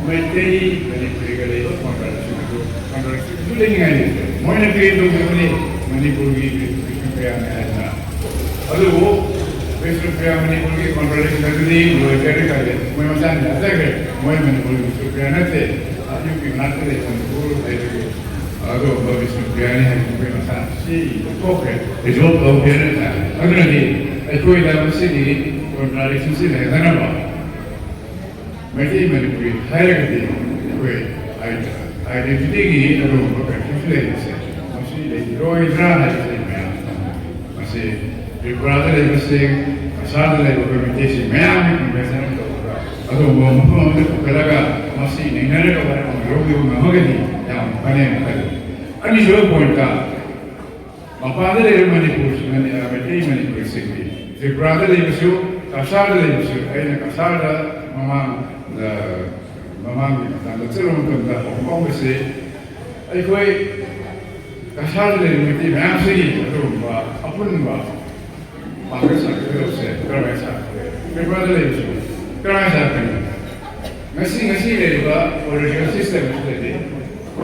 ꯃꯩꯇꯩ ꯃꯅꯤꯄꯨꯔꯤꯒ ꯂꯩꯕ contradiction ꯑꯗꯨ, contradiction ꯑꯗꯨ ꯂꯩꯅꯤꯡꯉꯥꯏ ꯂꯩꯇꯦ꯫ ꯃꯣꯏꯅ claim ꯇꯧꯖꯕꯅꯤ ꯃꯅꯤꯄꯨꯔꯒꯤ ꯕꯤꯁꯅꯨꯄ꯭ꯔꯤꯌꯥꯅꯤ ꯍꯥꯏꯗꯅ꯫ ꯑꯗꯨꯕꯨ ꯕꯤꯁꯅꯨꯄ꯭ꯔꯤꯌꯥ ꯃꯅꯤꯄꯨꯔꯒꯤ contradiction ꯑꯗꯨꯗꯤ ꯂꯣꯏꯈ꯭ꯔꯦ ꯀꯥꯏꯗꯦ꯫ ꯃꯣꯏ ꯃꯁꯥꯅ ꯌꯥꯖꯈ꯭ꯔꯦ꯫ ꯃꯣꯏ ꯃꯅꯤꯄꯨꯔꯒꯤ ꯕꯤꯁꯅꯨꯄ꯭ꯔꯤꯌꯥ ꯅꯠꯇꯦ꯫ ꯌꯨ ꯄꯤ ꯃꯅꯥꯛꯇ ꯂꯩꯕ ꯃꯅꯤꯄꯨꯔ ꯍꯥꯏꯕꯒꯤ ꯑꯗꯨꯒꯨꯝꯕ ꯕꯤꯁꯅꯨꯄ꯭ꯔꯤꯌꯥꯅꯤ ꯍꯥꯏꯕ ꯃꯈꯣꯏ ꯃꯁꯥꯅ ꯁꯤ ꯂꯧꯊꯣꯛꯈ꯭ꯔꯦ, resolve ꯇꯧꯈ꯭ꯔꯦꯅ ꯇꯥꯔꯦ꯫ ꯑꯗꯨꯅꯗꯤ ꯑꯩꯈꯣꯏꯗ ꯃꯁꯤꯒꯤ contradiction ꯁꯤ ꯂꯩꯍꯟꯗꯅꯕ ꯃꯩꯇꯩ ꯃꯅꯤꯄꯨꯔꯤ ꯍꯥꯏꯔꯒꯗꯤ ꯑꯩꯈꯣꯏ identity ꯒꯤ ꯑꯗꯨꯒꯨꯝꯕ confusion ꯂꯩꯕꯁꯦ ꯃꯁꯤ ꯂꯩꯔꯣꯏꯗ꯭ꯔꯥ ꯍꯥꯏꯕꯁꯦ ꯃꯌꯥꯝ ꯃꯁꯤ ꯇ꯭ꯔꯤꯄꯨꯔꯥꯗ ꯂꯩꯕꯁꯤꯡ, ꯑꯁꯥꯝꯗ ꯂꯩꯕ ꯑꯩꯈꯣꯏ ꯃꯩꯇꯩꯁꯤꯡ ꯃꯌꯥꯝꯒꯤ convention ꯑꯃ ꯇꯧꯔꯒ ꯑꯗꯨꯒꯨꯝꯕ ꯃꯐꯝ ꯑꯃꯗ ꯄꯨꯈꯠꯂꯒ ꯃꯁꯤ ꯅꯩꯅꯔꯒ ꯋꯥꯔꯦꯞ ꯑꯃ ꯂꯧꯕꯤꯕ ꯉꯝꯃꯒꯗꯤ ꯌꯥꯝ ꯐꯅꯦꯅ ꯈꯜꯂꯤ꯫ ꯑꯅꯤꯁꯨꯕ point ꯇ, ꯃꯄꯥꯟꯗ ꯂꯩꯔꯤꯕ ꯃꯅꯤꯄꯨꯔ, ꯃꯅꯤ-, ꯑ, ꯃꯩꯇꯩ ꯃꯅꯤꯄꯨꯔꯤꯁꯤꯡꯗꯤ ꯇ꯭ꯔꯤꯄꯨꯔꯥꯗ ꯂꯩꯕꯁꯨ, ꯀꯁꯥꯔꯗ ꯂꯩꯕꯁꯨ, ꯑꯩꯅ ꯀꯁꯥꯔꯗ ꯃꯃꯥꯡ, ꯑ, ꯃꯃꯥꯡꯒꯤ ꯃꯇꯝꯗ ꯆꯠꯂꯨꯕ ꯃꯇꯝꯗ ꯍꯣꯡꯀꯣꯡꯒꯁꯦ ꯑꯩꯈꯣꯏ ꯀꯁꯥꯔꯗ ꯂꯩꯔꯤꯕ ꯃꯩꯇꯩ ꯃꯌꯥꯝꯁꯤꯒꯤ ꯑꯗꯨꯒꯨꯝꯕ ꯑꯄꯨꯟꯕ ꯄꯥꯡꯒꯜ ꯁꯥꯒꯠꯀꯗꯕꯁꯦ ꯀꯔꯝꯍꯥꯏꯅ ꯁꯥꯒꯠꯀꯗꯒꯦ? ꯄꯦꯄꯔꯗ ꯂꯩꯕꯁꯤꯕꯨ ꯀꯔꯝꯍꯥꯏꯅ ꯁꯥꯒꯠꯀꯅꯤ? ꯉꯁꯤ, ꯉꯁꯤ ꯂꯩꯔꯤꯕ political system ꯑꯁꯤꯗꯗꯤ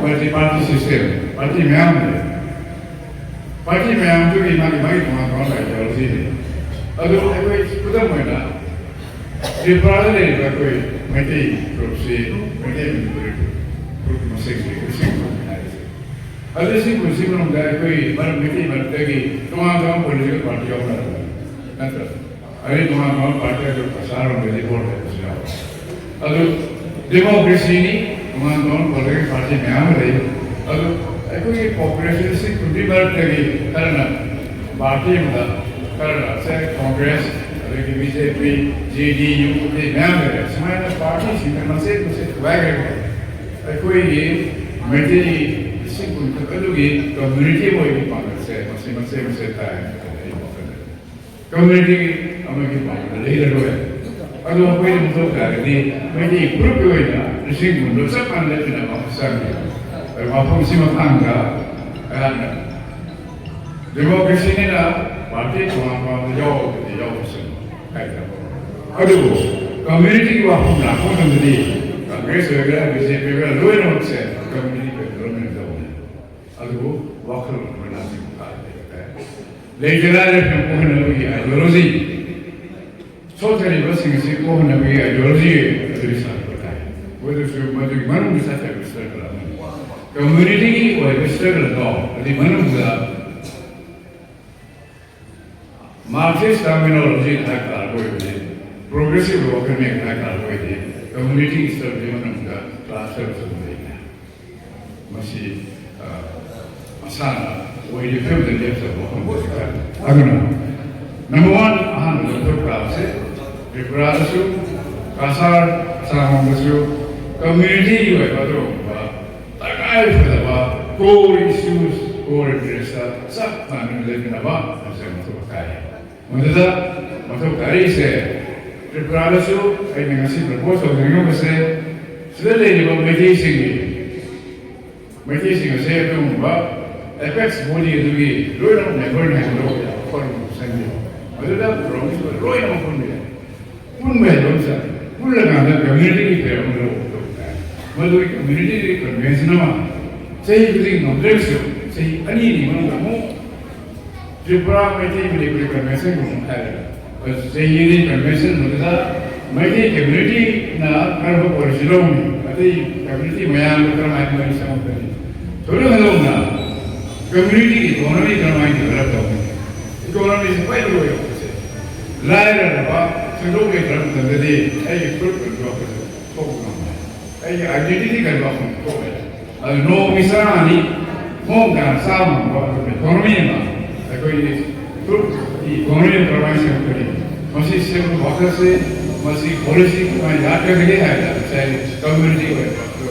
multi party system, party ꯃꯌꯥꯝ ꯂꯩ꯫ Party ꯃꯌꯥꯝꯗꯨꯒꯤ ꯃꯥꯒꯤ, ꯃꯥꯒꯤ ꯇꯣꯉꯥꯟ ꯇꯣꯉꯥꯟꯕ ideology ꯂꯩ꯫ ꯑꯗꯨ ꯑꯩꯈꯣꯏ ꯈꯨꯗꯝ ꯑꯣꯏꯅ ꯇ꯭ꯔꯤꯄꯨꯔꯥꯗ ꯂꯩꯔꯤꯕ ꯑꯩꯈꯣꯏ ꯃꯩꯇꯩ ꯐꯨꯔꯨꯞꯁꯤ, ꯃꯩꯇꯩ ꯃꯅꯤꯄꯨꯔꯤ ꯐꯨꯔꯨꯞ ꯃꯁꯤꯡꯁꯤ ꯂꯤꯁꯤꯡ ꯀꯨꯟ ꯍꯥꯏꯔꯤꯁꯦ꯫ ꯑꯗꯨ ꯂꯤꯁꯤꯡ ꯀꯨꯟꯁꯤ ꯃꯅꯨꯡꯗ ꯑꯩꯈꯣꯏ ꯃꯔꯝ ꯃꯩꯇꯩ ꯃꯔꯛꯇꯒꯤ ꯇꯣꯉꯥꯟ ꯇꯣꯉꯥꯟꯕ ꯄꯣꯂꯤꯇꯤꯀꯦꯜ ꯄꯥꯔꯇꯤ ꯌꯥꯎꯅꯔꯕꯅꯤ ꯅꯠꯇ꯭ꯔ? ꯑꯗꯩ ꯇꯣꯉꯥꯟ ꯇꯣꯉꯥꯟꯕ ꯄꯥꯔꯇꯤ ꯑꯗꯨ ꯀꯁꯥꯔꯣꯝꯗꯗꯤ ꯚꯣꯠ ꯂꯩꯕꯁꯨ ꯌꯥꯎꯔꯦ꯫ ꯑꯗꯨ ꯗꯦꯃꯣꯀ꯭ꯔꯦꯁꯤꯅꯤ, ꯇꯣꯉꯥꯟ ꯇꯣꯉꯥꯟꯕ ꯄꯣꯂꯤꯇꯤꯀꯦꯜ ꯄꯥꯔꯇꯤ ꯃꯌꯥꯝ ꯑꯃ ꯂꯩ꯫ ꯑꯗꯨ ꯑꯩꯈꯣꯏꯒꯤ ꯄꯣꯄꯨꯂꯦꯁꯟ ꯂꯤꯁꯤꯡ ꯀꯨꯟꯊ꯭ꯔꯥ ꯃꯔꯛꯇꯒꯤ ꯈꯔꯅ ꯄꯥꯔꯇꯤ ꯑꯃꯗ, ꯈꯔꯅ ꯁꯦ ꯀꯣꯡꯒ꯭ꯔꯦꯁ, ꯑꯗꯒꯤ ꯕꯤ ꯖꯦ ꯄꯤ, ꯖꯦ ꯗꯤ ꯌꯨ, ꯃꯌꯥꯝ ꯂꯩꯔꯦ꯫ ꯁꯨꯃꯥꯏꯅ ꯄꯥꯔꯇꯤꯁꯤꯡꯅ ꯃꯆꯦꯠ ꯃꯆꯦꯠ ꯊꯨꯒꯥꯏꯈ꯭ꯔꯒ ꯑꯩꯈꯣꯏꯒꯤ ꯃꯩꯇꯩ ꯂꯤꯁꯤꯡ ꯀꯨꯟ ꯈꯛ ꯑꯗꯨꯒꯤ ꯀꯝꯃ꯭ꯌꯨꯅꯤꯇꯤ ꯑꯣꯏꯕ ꯄꯥꯡꯒꯜꯁꯦ ꯃꯁꯤ ꯃꯆꯦꯠ ꯃꯆꯦꯠ ꯇꯥꯏ ꯍꯥꯏꯅ ꯑꯩ ꯋꯥꯈꯜꯗ ꯀꯝꯃ꯭ꯌꯨꯅꯤꯇꯤ ꯑꯃꯒꯤ ꯄꯥꯡꯒꯜ ꯂꯩꯔꯔꯣꯏ꯫ ꯑꯗꯨ ꯑꯩꯈꯣꯏꯅ ꯃꯊꯧ ꯇꯥꯔꯒꯗꯤ ꯃꯩꯇꯩ ꯐꯨꯔꯨꯞꯀꯤ ꯑꯣꯏꯅ ꯂꯤꯁꯤꯡ ꯀꯨꯟꯗꯣ ꯆꯞ ꯃꯥꯟꯅꯅ ꯇꯤꯟꯅꯕ ꯑꯃ ꯆꯪꯉꯤ꯫ ꯑꯗꯨ ꯋꯥꯐꯝꯁꯤ ꯃꯇꯥꯡꯗ ꯑꯩꯍꯥꯛꯅ ꯗꯦꯃꯣꯀ꯭ꯔꯦꯁꯤꯅꯤꯅ ꯄꯥꯔꯇꯤ ꯇꯣꯉꯥꯟ ꯇꯣꯉꯥꯟꯕ ꯌꯥꯎꯕꯗꯤ ꯌꯥꯎꯁꯅꯨ ꯍꯥꯏꯗꯅ꯫ ꯑꯗꯨꯕꯨ ꯀꯝꯃ꯭ꯌꯨꯅꯤꯇꯤꯒꯤ ꯋꯥꯐꯝ ꯂꯥꯛꯄ ꯃꯇꯝꯗꯗꯤ ꯀꯪꯒ꯭ꯔꯦꯁ ꯑꯣꯏꯒꯦꯔꯥ, ꯕꯤ ꯖꯦ ꯄꯤ ꯑꯣꯏꯒꯦꯔꯥ, ꯂꯣꯏꯅꯃꯛꯁꯦ ꯀꯝꯃ꯭ꯌꯨꯅꯤꯇꯤ ꯀꯟꯇ꯭ꯔꯣꯜꯃꯦꯟ ꯇꯧꯕꯅꯤ꯫ ꯑꯗꯨꯕꯨ ꯋꯥꯈꯜꯂꯣꯟ ꯑꯃ ꯂꯥꯛꯁꯤꯟꯕ ꯇꯥꯔꯦ꯫ ꯂꯩꯇ ꯂꯥꯏꯔ ꯀꯣꯛꯍꯟꯅꯕꯒꯤ ꯑꯥꯏꯗꯤꯌꯣꯂꯣꯖꯤ, ꯁꯣꯠꯊꯔꯤꯕꯁꯤꯡ ꯑꯁꯤ ꯀꯣꯛꯍꯟꯅꯕꯒꯤ ꯑꯥꯏꯗꯤꯌꯣꯂꯣꯖꯤ ꯑꯗꯨꯗꯤ ꯁꯥꯒꯠꯄ ꯇꯥꯏ꯫ ꯑꯣꯏꯔꯁꯨ ꯃꯗꯨꯒꯤ ꯃꯅꯨꯡꯗ ꯆꯠꯊꯔꯤꯕ ꯁ꯭ꯇꯔꯒꯜ ꯑꯃꯅꯤ꯫ ꯀꯝꯃ꯭ꯌꯨꯅꯤꯇꯤꯒꯤ ꯑꯣꯏꯕ ꯁ꯭ꯇꯔꯒꯜ ꯑꯗꯣ ꯑꯗꯨꯒꯤ ꯃꯅꯨꯡꯗ ꯃꯥꯔꯛꯁꯤꯁ ꯇꯔꯃꯤꯅꯣꯂꯣꯖꯤ ꯍꯥꯏ ꯇꯥꯔꯒ ꯑꯣꯏꯕꯗꯤ ꯄ꯭ꯔꯣꯒ꯭ꯔꯦꯁꯤꯚ ꯋꯥꯈꯜꯂꯣꯟ ꯍꯥꯏ ꯇꯥꯔꯒ ꯑꯣꯏꯕꯗꯤ ꯀꯝꯃ꯭ꯌꯨꯅꯤꯇꯤ ꯁ꯭ꯇꯔꯒꯜꯒꯤ ꯃꯅꯨꯡꯗ ꯀ꯭ꯂꯥꯁ ꯁ꯭ꯇꯔꯒꯜ ꯑꯃ ꯂꯩꯔꯦ꯫ ꯃꯁꯤ, ꯑ, ꯃꯁꯥꯅ ꯑꯣꯏꯔꯤꯕ ꯐꯤꯕꯝꯗ ꯂꯦꯞꯆꯕ ꯋꯥꯐꯝ ꯑꯣꯏꯔꯤꯕ꯫ ꯑꯗꯨꯅ number one ꯑꯍꯥꯟꯕꯗ ꯃꯊꯧ ꯇꯥꯕꯁꯦ ꯇ꯭ꯔꯤꯄꯨꯔꯥꯗꯁꯨ, ꯀꯁꯥꯔ, ꯑꯁꯥꯝꯂꯣꯝꯗꯁꯨ ꯀꯝꯃ꯭ꯌꯨꯅꯤꯇꯤꯒꯤ ꯑꯣꯏꯕ ꯑꯗꯨꯒꯨꯝꯕ ꯇꯉꯥꯏ ꯐꯗꯕ core issues, core interest ꯆꯞ ꯃꯥꯟꯅꯅ ꯂꯩꯃꯤꯟꯅꯕ ꯍꯥꯏꯕꯁꯦ ꯃꯊꯧ ꯇꯥꯏ꯫ ꯃꯗꯨꯗ ꯃꯊꯧ ꯇꯥꯔꯤꯁꯦ ꯇ꯭ꯔꯤꯄꯨꯔꯥꯗꯁꯨ ꯑꯩꯅ ꯉꯁꯤ ꯄ꯭ꯔꯄꯣꯖ ꯇꯧꯖꯅꯤꯡꯉꯤꯕꯁꯦ ꯁꯤꯗ ꯂꯩꯔꯤꯕ ꯃꯩꯇꯩꯁꯤꯡꯒꯤ, ꯃꯩꯇꯩꯁꯤꯡ ꯑꯁꯦ ꯑꯗꯨꯒꯨꯝꯕ ꯑꯦꯄꯦꯛꯁ ꯕꯣꯗꯤ ꯑꯗꯨꯒꯤ ꯂꯣꯏꯅꯃꯛ ꯃꯦꯝꯕꯔꯅꯤ ꯍꯥꯏꯕꯗꯣ ꯈꯣꯏꯔꯝ ꯆꯪꯉꯤ꯫ ꯃꯗꯨꯗ ꯄ꯭ꯔꯣꯃꯤꯁ ꯂꯣꯏꯅꯃꯛ ꯄꯨꯟꯕ ꯌꯥꯏ꯫ ꯄꯨꯟꯕ ꯍꯥꯏꯕ ꯑꯃ ꯆꯪꯉꯤ꯫ ꯄꯨꯜꯂꯀꯥꯟꯗ ꯀꯝꯃ꯭ꯌꯨꯅꯤꯇꯤꯒꯤ ꯐꯤꯔꯝ ꯑꯃ ꯂꯧꯕ ꯇꯥꯏ꯫ ꯃꯗꯨꯒꯤ ꯀꯝꯃ꯭ꯌꯨꯅꯤꯇꯤꯒꯤ ꯀꯟꯚꯦꯟꯁꯟ ꯑꯃ ꯆꯍꯤ ꯈꯨꯗꯤꯡꯒꯤ ꯉꯝꯗ꯭ꯔꯒꯁꯨ ꯆꯍꯤ ꯑꯅꯤꯒꯤ ꯃꯅꯨꯡꯗ ꯑꯃꯨꯛ ꯇ꯭ꯔꯤꯄꯨꯔꯥ ꯃꯩꯇꯩ ꯃꯅꯤꯄꯨꯔꯤ ꯀꯟꯚꯦꯟꯁꯟꯒꯨꯝꯕ ꯍꯥꯏꯔꯒ ꯆꯍꯤ ꯑꯅꯤ ꯀꯟꯚꯦꯟꯁꯟ ꯃꯗꯨꯗ ꯃꯩꯇꯩ ꯀꯝꯃ꯭ꯌꯨꯅꯤꯇꯤꯅ ꯀꯔꯝꯕ ꯄꯣꯂꯤꯁꯤ ꯂꯧꯅꯤ, ꯑꯇꯩ ꯀꯝꯃ꯭ꯌꯨꯅꯤꯇꯤ ꯃꯌꯥꯝꯒ ꯀꯔꯝꯍꯥꯏꯅ ꯃꯔꯤ ꯁꯦꯝꯃꯛꯀꯅꯤ? ꯊꯣꯏꯗꯣꯛ ꯍꯦꯟꯗꯣꯛꯅ ꯀꯝꯃ꯭ꯌꯨꯅꯤꯇꯤꯒꯤ ꯏꯀꯣꯅꯣꯃꯤ ꯀꯔꯝꯍꯥꯏꯅ ꯗꯤꯕꯦꯂꯞ ꯇꯧꯒꯅꯤ? ꯏꯀꯣꯅꯣꯃꯤꯁꯤ ꯈ꯭ꯋꯥꯏ ꯃꯔꯨ ꯑꯣꯏꯕ ꯄꯣꯠꯁꯦ꯫ ꯂꯥꯏꯔꯔꯕ ꯁꯦꯟꯊꯣꯛ ꯂꯩꯇ꯭ꯔꯕ ꯃꯇꯝꯗꯗꯤ ꯑꯩꯒꯤ ꯐꯨꯔꯨꯞ ꯀꯟꯕ ꯋꯥꯈꯜꯁꯦ ꯊꯣꯛꯄ ꯉꯝꯃꯣꯏ꯫ ꯑꯩꯒꯤ ꯑꯥꯏꯗꯦꯟꯇꯤꯇꯤ ꯀꯟꯕ ꯋꯥꯈꯜ ꯊꯣꯛꯑꯣꯏ꯫ ꯑꯗꯨ ꯅꯣꯡꯃꯒꯤ ꯆꯔꯥ ꯑꯅꯤ ꯃꯑꯣꯡ ꯇꯥꯅ ꯆꯥꯕ ꯉꯝꯕ ꯑꯗꯨꯒꯨꯝꯕ ꯏꯀꯣꯅꯣꯃꯤ ꯑꯃ ꯑꯩꯈꯣꯏꯒꯤ ꯐꯨꯔꯨꯞꯀꯤ ꯏꯀꯣꯅꯣꯃꯤ ꯀꯔꯝꯍꯥꯏꯅ ꯁꯦꯝꯒꯠꯀꯅꯤ? ꯃꯁꯤ ꯁꯦꯝꯕ ꯋꯥꯈꯜꯁꯦ, ꯃꯁꯤ ꯄꯣꯂꯤꯁꯤ ꯀꯃꯥꯏꯅ ꯌꯥꯠꯀꯗꯒꯦ ꯍꯥꯏꯕꯗ ꯉꯁꯥꯏ ꯀꯝꯃ꯭ꯌꯨꯅꯤꯇꯤ ꯑꯣꯏꯕ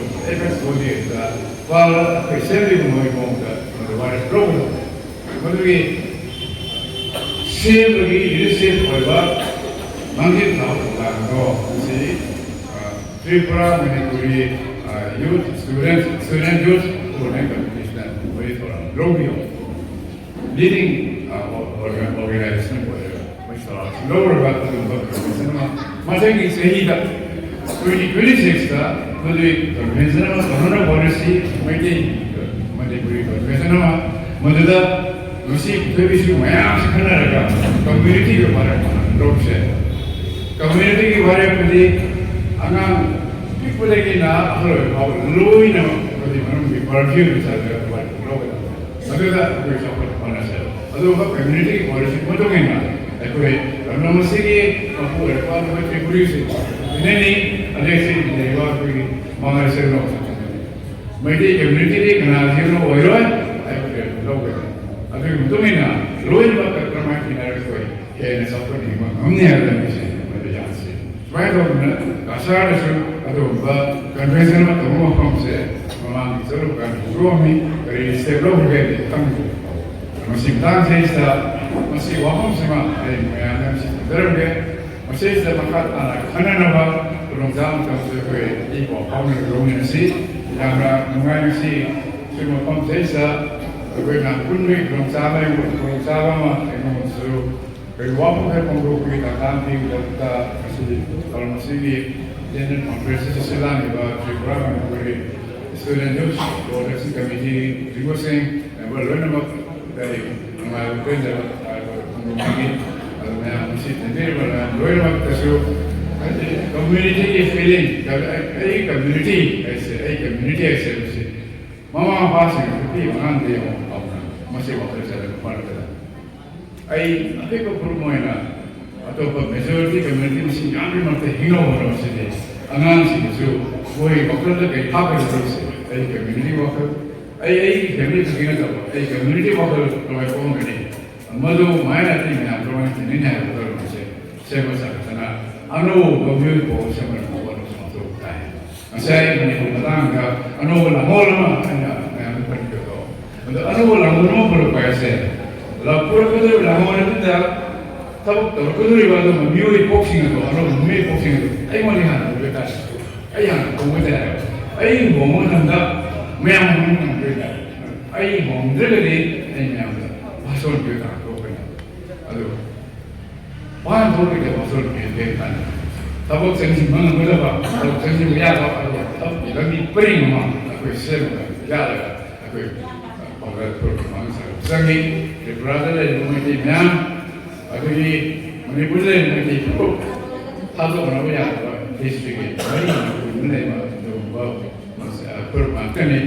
ꯑꯦꯐꯦꯛꯁ ꯕꯣꯗꯤ ꯑꯗꯨꯗ ꯋꯥ ꯑꯩꯈꯣꯏ ꯁꯦꯝꯂꯤꯕ ꯃꯣꯏ ꯃꯑꯣꯡꯗ ꯃꯗꯨ ꯋꯥꯔꯦꯞ ꯂꯧꯒꯗꯕ꯫ ꯃꯗꯨꯒꯤ ꯁꯦꯝꯕꯒꯤ ꯏꯅꯤꯁꯤꯌꯦꯇꯤꯚ ꯑꯣꯏꯕ ꯃꯥꯡꯖꯤꯜ ꯊꯥꯕ ꯊꯧꯗꯥꯡꯗꯣ ꯉꯁꯤ, ꯑ, ꯇ꯭ꯔꯤꯄꯨꯔꯥ ꯃꯅꯤꯄꯨꯔꯤ, ꯑ, ꯌꯨꯠ ꯁ꯭ꯇꯨꯗꯦꯟꯠ, ꯁ꯭ꯇꯨꯗꯦꯟꯠ ꯌꯨꯠ ꯒꯣꯚꯔꯅꯦꯟꯁ ꯀꯝꯃꯤꯇꯤꯁꯤꯅ ꯃꯣꯏ ꯊꯧꯔꯥꯡ ꯂꯧꯕꯤꯌꯣ꯫ ꯂꯤꯗꯤꯡ, ꯑ, ꯑꯣꯔ-, ꯑꯣꯔꯒꯅꯥꯏꯖꯦꯁꯟ ꯑꯣꯏꯔꯒ ꯃꯣꯏ ꯊꯧꯔꯥꯡ ꯂꯧꯔꯒ ꯑꯗꯨꯒꯨꯝꯕ ꯀꯝꯃꯤꯁꯟ ꯑꯃ ꯃꯊꯪꯒꯤ ꯆꯍꯤꯗ ꯇ꯭ꯋꯦꯟꯇꯤ ꯇ꯭ꯋꯦꯟꯇꯤ ꯁꯤꯛꯁꯇ ꯃꯗꯨꯒꯤ ꯀꯟꯚꯦꯟꯁꯟ ꯑꯃ ꯇꯧꯅꯅꯕ ꯍꯣꯠꯅꯁꯤ꯫ ꯃꯩꯇꯩ ꯃꯅꯤꯄꯨꯔꯤ ꯀꯟꯚꯦꯟꯁꯟ ꯑꯃ, ꯃꯗꯨꯗ ꯃꯁꯤ ꯄꯨꯊꯣꯛꯏꯕꯁꯤ ꯃꯌꯥꯝꯁꯤ ꯈꯟꯅꯔꯒ ꯀꯝꯃ꯭ꯌꯨꯅꯤꯇꯤꯒꯤ ꯋꯥꯔꯦꯞ ꯂꯧꯁꯦ꯫ ꯀꯝꯃ꯭ꯌꯨꯅꯤꯇꯤꯒꯤ ꯋꯥꯔꯦꯞ ꯑꯗꯤ ꯑꯉꯥꯡ ꯄꯤꯛꯄꯗꯒꯤꯅ ꯑꯍꯜ ꯑꯣꯏꯕ ꯐꯥꯎꯕ ꯂꯣꯏꯅꯃꯛ ꯃꯗꯨꯒꯤ ꯃꯅꯨꯡꯒꯤ ꯄꯔꯚ꯭ꯌꯨꯗ ꯆꯜꯂꯒ ꯋꯥꯔꯦꯞ ꯂꯧꯒꯗꯕꯅꯤ꯫ ꯃꯗꯨꯗ ꯑꯩꯈꯣꯏ ꯆꯥꯎꯈꯠꯄ ꯍꯣꯠꯅꯁꯦ꯫ ꯑꯗꯨꯒ ꯀꯝꯃ꯭ꯌꯨꯅꯤꯇꯤꯒꯤ ꯄꯣꯂꯤꯁꯤꯒꯤ ꯃꯇꯨꯡ ꯏꯟꯅ ꯑꯩꯈꯣꯏ ꯂꯝꯗꯝ ꯑꯁꯤꯒꯤ ꯃꯄꯨ ꯑꯣꯏꯔꯛꯄ ꯑꯩꯈꯣꯏ ꯇ꯭ꯔꯤꯄꯨꯔꯤꯁꯤꯡ ꯇꯤꯟꯅꯅꯤ, ꯑꯗꯩ ꯁꯤ ꯂꯩꯔꯤꯕ ꯑꯩꯈꯣꯏꯒꯤ ꯃꯉꯥ ꯁꯦꯝꯅꯕ ꯃꯩꯇꯩ ꯀꯝꯃ꯭ꯌꯨꯅꯤꯇꯤꯗꯤ ꯀꯅꯥꯒꯤꯁꯨ ꯑꯣꯏꯔꯣꯏ ꯍꯥꯏꯕ ꯀꯩꯅꯣ ꯂꯧꯒꯅꯤ꯫ ꯑꯗꯨꯒꯤ ꯃꯇꯨꯡ ꯏꯟꯅ ꯂꯣꯏꯅꯃꯛ ꯀꯔꯝꯍꯥꯏꯅ ꯊꯦꯡꯅꯔꯒ ꯑꯩꯈꯣꯏ ꯍꯦꯟꯅ ꯆꯥꯎꯈꯠꯍꯟꯕ ꯉꯝꯅꯤ ꯍꯥꯏꯕ ꯂꯝꯕꯤꯁꯦ ꯃꯗꯨ ꯌꯥꯁꯤ꯫ ꯁꯨꯃꯥꯏꯅ ꯇꯧꯗꯅ ꯀꯁꯥꯔꯗꯁꯨ ꯑꯗꯨꯒꯨꯝꯕ ꯀꯟꯚꯦꯟꯁꯟ ꯑꯃ ꯇꯧꯕ ꯃꯐꯝꯁꯦ ꯃꯃꯥꯡꯗ ꯆꯠꯂꯨꯕ ꯀꯥꯟꯗ ꯍꯧꯗꯣꯛꯑꯝꯃꯤ꯫ ꯀꯔꯤ ꯁ꯭ꯇꯦꯞ ꯂꯧꯈꯤꯒꯦ ꯍꯥꯏꯗꯤ ꯈꯪꯗꯦ꯫ ꯃꯁꯤ ꯃꯇꯥꯡꯁꯤꯗꯩꯁꯤꯗ ꯃꯁꯤ ꯋꯥꯐꯝꯁꯤꯃ ꯑꯩ ꯃꯌꯥꯝꯗ ꯉꯁꯤ ꯊꯝꯖꯔꯝꯒꯦ꯫ ꯃꯁꯤꯗꯩꯁꯤꯗ ꯃꯈꯥ ꯇꯥꯅ ꯈꯟꯅꯅꯕ ꯈꯨꯗꯣꯡꯆꯥꯕ ꯃꯇꯝꯁꯤꯗ ꯑꯩꯈꯣꯏ ꯏ ꯄꯥꯎ ꯐꯥꯎꯅꯔꯒ ꯂꯧꯃꯤꯟꯅꯁꯤ꯫ ꯌꯥꯝꯅ ꯅꯨꯡꯉꯥꯏ ꯉꯁꯤ ꯁꯤ ꯃꯐꯝꯁꯤꯗꯩꯁꯤꯗ ꯑꯩꯈꯣꯏꯅ ꯄꯨꯟꯕꯒꯤ ꯈꯨꯗꯣꯡꯆꯥꯕ ꯂꯩꯕ, ꯈꯨꯗꯣꯡꯆꯥꯕ ꯑꯃ ꯑꯩꯉꯣꯟꯗꯁꯨ ꯀꯔꯤ ꯋꯥꯐꯝ ꯈꯔ ꯐꯣꯡꯗꯣꯛꯄꯒꯤ ꯇꯥꯟꯖꯥ ꯑꯃ ꯄꯤꯕꯒꯤꯗꯃꯛꯇ ꯉꯁꯤꯗꯤ ꯊꯧꯔꯝ ꯑꯁꯤꯒꯤ ꯖꯦꯅꯔꯦꯜ ꯀꯣꯟꯐ꯭ꯔꯦꯟꯁ ꯑꯁꯤ ꯁꯤꯜꯂꯥꯡꯂꯤꯕ ꯇ꯭ꯔꯤꯄꯨꯔꯥ ꯃꯅꯤꯄꯨꯔꯒꯤ ꯁ꯭ꯇꯨꯗꯦꯟꯠ ꯌꯨꯠ ꯀꯣꯑꯣꯔꯗꯤꯅꯦꯁꯟ ꯀꯃꯤꯇꯤ ꯂꯨꯆꯤꯡꯕꯁꯤꯡ, ꯃꯦꯝꯕꯔ ꯂꯣꯏꯅꯃꯛ ꯑꯩ ꯅꯨꯡꯉꯥꯏꯕ ꯄꯦꯟꯖꯕ ꯐꯣꯡꯗꯣꯛꯆꯔꯤ꯫ ꯑꯗꯨ ꯃꯌꯥꯝ ꯃꯁꯤ ꯇꯤꯟꯕꯤꯔꯤꯕ ꯃꯌꯥꯝ ꯂꯣꯏꯅꯃꯛꯇꯁꯨ ꯍꯥꯏꯗꯤ ꯀꯝꯃ꯭ꯌꯨꯅꯤꯇꯤꯒꯤ ꯐꯤꯂꯤꯡ, ꯑꯩ ꯀꯝꯃ꯭ꯌꯨꯅꯤꯇꯤ ꯍꯥꯏꯁꯦ, ꯑꯩ ꯀꯝꯃ꯭ꯌꯨꯅꯤꯇꯤ ꯍꯥꯏꯁꯦ ꯃꯁꯤ ꯃꯃꯥ ꯃꯄꯥꯁꯤꯡ ꯅꯨꯄꯤ ꯑꯉꯥꯡꯗ ꯌꯦꯡꯉꯣ ꯐꯥꯎꯅ ꯃꯁꯤ ꯋꯥꯈꯜ ꯆꯠꯂꯒ ꯐꯔꯛꯄꯗ ꯑꯩ ꯑꯄꯤꯛꯄ ꯐꯨꯔꯨꯞ ꯑꯣꯏꯅ ꯑꯇꯣꯞꯄ ꯃꯦꯖꯣꯔꯤꯇꯤ ꯀꯝꯃ꯭ꯌꯨꯅꯤꯇꯤ ꯃꯁꯤꯡ ꯌꯥꯝꯕꯒꯤ ꯃꯔꯛꯇ ꯍꯤꯡꯅꯧ ꯍꯣꯠꯅꯕꯁꯤꯗꯤ ꯑꯉꯥꯡꯁꯤꯡꯗꯁꯨ ꯃꯣꯏ ꯋꯥꯈꯜꯗ ꯀꯩ ꯐꯥꯎꯒꯗꯧꯔꯤꯁꯦ ꯑꯩ ꯀꯝꯃ꯭ꯌꯨꯅꯤꯇꯤ ꯋꯥꯈꯜ, ꯑꯩ ꯑꯩꯒꯤ ꯐꯦꯃꯤꯂꯤ ꯈꯛꯀꯤ ꯅꯠꯇꯕ ꯑꯩ ꯀꯝꯃ꯭ꯌꯨꯅꯤꯇꯤ ꯋꯥꯈꯜ ꯀꯃꯥꯏꯅ ꯄꯣꯛꯑꯝꯒꯅꯤ? ꯃꯗꯨ ꯃꯥꯏꯅ ꯑꯇꯩ ꯃꯌꯥꯝ ꯀꯃꯥꯏꯅ ꯇꯤꯟꯅꯅꯤ ꯍꯥꯏꯕ ꯋꯥꯈꯜꯂꯣꯟꯁꯦ ꯁꯦꯝꯕ ꯁꯥꯒꯠꯇꯅ ꯑꯅꯧꯕ ꯃꯤꯑꯣꯏ ꯄꯣꯛꯄ ꯁꯦꯝꯒꯠꯅꯕ ꯍꯣꯠꯅꯕꯁꯨ ꯃꯊꯧ ꯇꯥꯏ꯫ ꯉꯁꯥꯏ ꯃꯅꯤꯄꯨꯔ ꯃꯇꯥꯡꯗ ꯑꯅꯧꯕ ꯂꯥꯡꯑꯣꯜ ꯑꯃ ꯑꯩꯅ ꯃꯌꯥꯝꯗ ꯄꯟꯕꯤꯕꯗꯣ, ꯑꯗꯣ ꯑꯅꯧꯕ ꯂꯥꯡꯑꯣꯜ ꯑꯃ ꯄꯨꯔꯛꯄ ꯍꯥꯏꯁꯦ ꯂ-, ꯄꯨꯔꯛꯀꯗꯧꯔꯤꯕ ꯂꯥꯡꯑꯣꯜ ꯑꯗꯨꯗ ꯊꯕꯛ ꯇꯧꯔꯛꯀꯗꯧꯔꯤꯕ ꯑꯗꯨꯒꯨꯝꯕ ꯃꯤꯑꯣꯏ ꯄꯣꯛꯁꯤꯡ ꯑꯗꯣ, ꯑꯅꯧꯕ ꯃꯤꯑꯣꯏ ꯄꯣꯛꯁꯤꯡ ꯑꯗꯣ ꯑꯩꯉꯣꯟꯗ ꯍꯥꯟꯅ ꯑꯣꯏꯕ ꯇꯥꯔꯦ꯫ ꯑꯩ ꯍꯥꯟꯅ ꯍꯣꯡꯕ ꯇꯥꯔꯦ꯫ ꯑꯩ ꯍꯣꯡꯕ ꯃꯇꯝꯗ ꯃꯌꯥꯝ ꯍꯣꯡꯕ ꯉꯝꯗꯣꯏ ꯇꯥꯔꯦ꯫ ꯑꯩ ꯍꯣꯡꯗ꯭ꯔꯒꯗꯤ ꯑꯩ ꯃꯌꯥꯝꯗ ꯚꯥꯁꯣꯟ ꯄꯤꯕ ꯇꯥꯔꯛꯄ ꯑꯩꯈꯣꯏꯅ꯫ ꯑꯗꯨ ꯋꯥꯍꯟꯊꯣꯛ ꯂꯩꯇꯕ ꯋꯥꯈꯜꯂꯣꯟ ꯀꯔꯤ ꯀꯔꯤ ꯀꯥꯟꯗ ꯊꯕꯛ ꯆꯪꯁꯤꯟꯕ ꯉꯝꯒꯗꯕ, ꯊꯕꯛ ꯆꯪꯁꯤꯟꯕ ꯌꯥꯕ, ꯑꯗꯨꯒ ꯊꯕꯛꯀꯤ ꯂꯝꯕꯤ ꯄꯔꯤꯡ ꯑꯃ ꯑꯩꯈꯣꯏ ꯁꯦꯝꯕ ꯌꯥꯔꯒ ꯑꯩꯈꯣꯏ ꯄꯥꯡꯒꯜ ꯄ꯭ꯔꯣꯒ꯭ꯔꯥꯝ ꯑꯃ ꯁꯥꯕ ꯆꯪꯉꯤ꯫ ꯇ꯭ꯔꯤꯄꯨꯔꯥꯗ ꯂꯩꯔꯤꯕ ꯃꯩꯇꯩ ꯃꯌꯥꯝ, ꯑꯗꯒꯤ ꯃꯅꯤꯄꯨꯔꯗ ꯂꯩꯔꯤꯕ ꯃꯩꯇꯩ ꯐꯨꯔꯨꯞ ꯊꯥꯗꯣꯛꯅꯕ ꯌꯥꯗꯕ ꯍꯤꯁꯇ꯭ꯔꯤꯒꯤ ꯃꯔꯤ ꯂꯩꯅꯕ ꯑꯗꯨꯒꯨꯝꯕ ꯐꯨꯔꯨꯞ ꯉꯥꯛꯇꯅꯤ,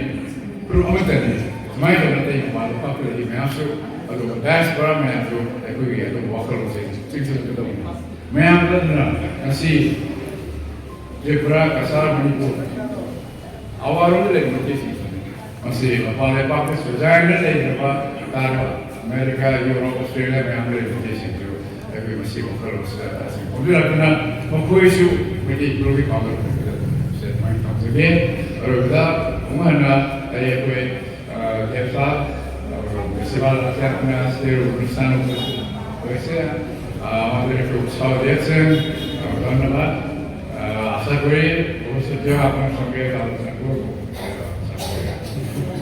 ꯐꯨꯔꯨꯞ ꯑꯃꯠꯇꯅꯤ꯫ ꯁꯨꯃꯥꯏꯅ ꯇꯧꯗꯅ ꯑꯇꯩ ꯃꯄꯥꯟꯗ ꯄꯥꯛꯇ ꯂꯩꯔꯤ ꯃꯌꯥꯝꯁꯨ, ꯑꯗꯨꯒ ꯗꯥꯏꯁꯄꯣꯔꯥ ꯃꯌꯥꯝꯁꯨ ꯑꯩꯈꯣꯏꯒꯤ ꯑꯗꯨꯝꯕ ꯋꯥꯈꯜꯂꯣꯟꯁꯦ ꯆꯤꯡꯁꯤꯜꯂꯛꯀꯗꯧꯕꯅꯤ꯫ ꯃꯌꯥꯝꯗ ꯑꯗꯨꯅ ꯉꯁꯤ ꯇ꯭ꯔꯤꯄꯨꯔꯥ, ꯀꯁꯥꯔ, ꯃꯅꯤꯄꯨꯔ, ꯑꯋꯥꯔꯣꯝꯗ ꯂꯩꯕ ꯃꯩꯇꯩꯁꯤꯡꯁꯤꯅꯤ꯫ ꯃꯁꯤ ꯃꯄꯥꯟ ꯂꯩꯕꯥꯛꯇ ꯁ꯭ꯋꯤꯖꯔꯂꯦꯟꯗ ꯂꯩꯈ꯭ꯔꯕ ꯇꯥꯔꯕ ꯑꯃꯦꯔꯤꯀꯥ, ꯌꯨꯔꯣꯞ, ꯑꯣꯁꯇ꯭ꯔꯦꯂꯤꯌꯥ ꯃꯌꯥꯝꯗ ꯂꯩꯕ ꯃꯩꯇꯩꯁꯤꯡꯁꯨ ꯑꯩꯈꯣꯏ ꯃꯁꯤ ꯋꯥꯈꯜꯂꯣꯟꯁꯤꯗ ꯇꯥꯁꯤꯟ ꯈꯣꯝꯖꯤꯜꯂꯛꯇꯨꯅ ꯃꯈꯣꯏꯁꯨ ꯃꯩꯇꯩ ꯐꯨꯔꯨꯞꯀꯤ ꯄꯥꯡꯒꯜ ꯄꯨꯔꯛꯄꯗ ꯁꯦ ꯑꯗꯨꯃꯥꯏꯅ ꯊꯝꯖꯒꯦ꯫ ꯑꯔꯣꯏꯕꯗ ꯑꯃꯨꯛ ꯍꯟꯅ ꯑꯩ ꯑꯩꯈꯣꯏ, ꯑ, ꯗꯦꯕꯇꯥ, ꯑ, ꯐꯦꯁꯇꯤꯚꯦꯜ ꯑꯁꯦ ꯑꯩꯈꯣꯏꯅ ꯁꯤꯗ ꯔꯨꯕꯤꯟ ꯁꯥꯟꯅꯕ ꯑꯣꯏꯔꯁꯦ, ꯑ, ꯃꯗꯨꯗ ꯑꯩꯈꯣꯏ ꯎꯠꯁꯕ ꯗꯦꯕꯁꯤꯡ, ꯑ, ꯙꯟꯅꯕꯥꯗ, ꯑ, ꯑꯥꯁꯥ ꯀꯣꯔꯤ, ꯚꯕꯤꯁ꯭ꯌꯠꯇ ꯑꯄꯅ ꯁꯪꯒꯦ ꯂꯥꯛꯄ ꯁꯪꯒꯣ, ꯑ, ꯑꯥꯁꯥ ꯀꯣꯔꯤ꯫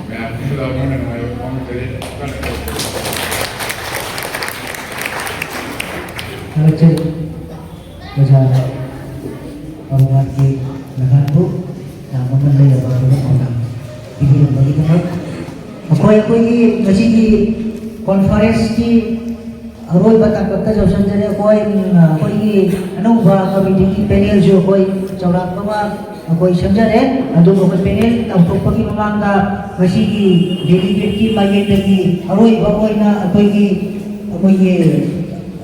ꯃꯌꯥꯝ ꯄꯨꯟꯕꯗ ꯑꯃꯨꯛ ꯍꯟꯅ ꯅꯨꯡꯉꯥꯏꯕ ꯐꯥꯎꯖꯔꯤ꯫ ꯊꯥꯒꯠꯆꯔꯤ꯫ ꯑꯣꯖꯥ ꯄꯔꯃꯥꯔꯊꯀꯤ ꯂꯈꯥꯟꯕꯨ ꯌꯥꯝ ꯃꯃꯜ ꯂꯩꯔꯕ ꯑꯗꯨꯒ ꯄꯥꯎꯇꯥꯛ ꯄꯤꯕꯤꯔꯝꯕꯒꯤꯗꯃꯛ꯫ ꯑꯩꯈꯣꯏ, ꯑꯩꯈꯣꯏꯒꯤ ꯉꯁꯤꯒꯤ ꯀꯣꯟꯐꯔꯦꯟꯁꯀꯤ ꯑꯔꯣꯏꯕ ꯇꯥꯡꯀꯛꯇ ꯌꯧꯁꯤꯟꯖꯔꯦ꯫ ꯑꯩꯈꯣꯏ, ꯎꯝ, ꯑꯩꯈꯣꯏꯒꯤ ꯑꯅꯧꯕ ꯀꯃꯤꯇꯤꯒꯤ ꯄꯦꯅꯦꯜꯁꯨ ꯑꯩꯈꯣꯏ ꯆꯥꯎꯔꯥꯛꯄ ꯑꯃ ꯑꯩꯈꯣꯏ ꯁꯦꯝꯖꯔꯦ꯫ ꯑꯗꯨꯕꯨ ꯑꯩꯈꯣꯏ ꯄꯦꯅꯦꯜ ꯂꯥꯎꯊꯣꯛꯄꯒꯤ ꯃꯃꯥꯡꯗ ꯉꯁꯤꯒꯤ ꯗꯦꯂꯤꯒꯦꯠꯀꯤ ꯃꯥꯏꯀꯩꯗꯒꯤ ꯑꯔꯣꯏꯕ ꯑꯣꯏꯅ ꯑꯩꯈꯣꯏꯒꯤ, ꯑꯩꯈꯣꯏꯒꯤ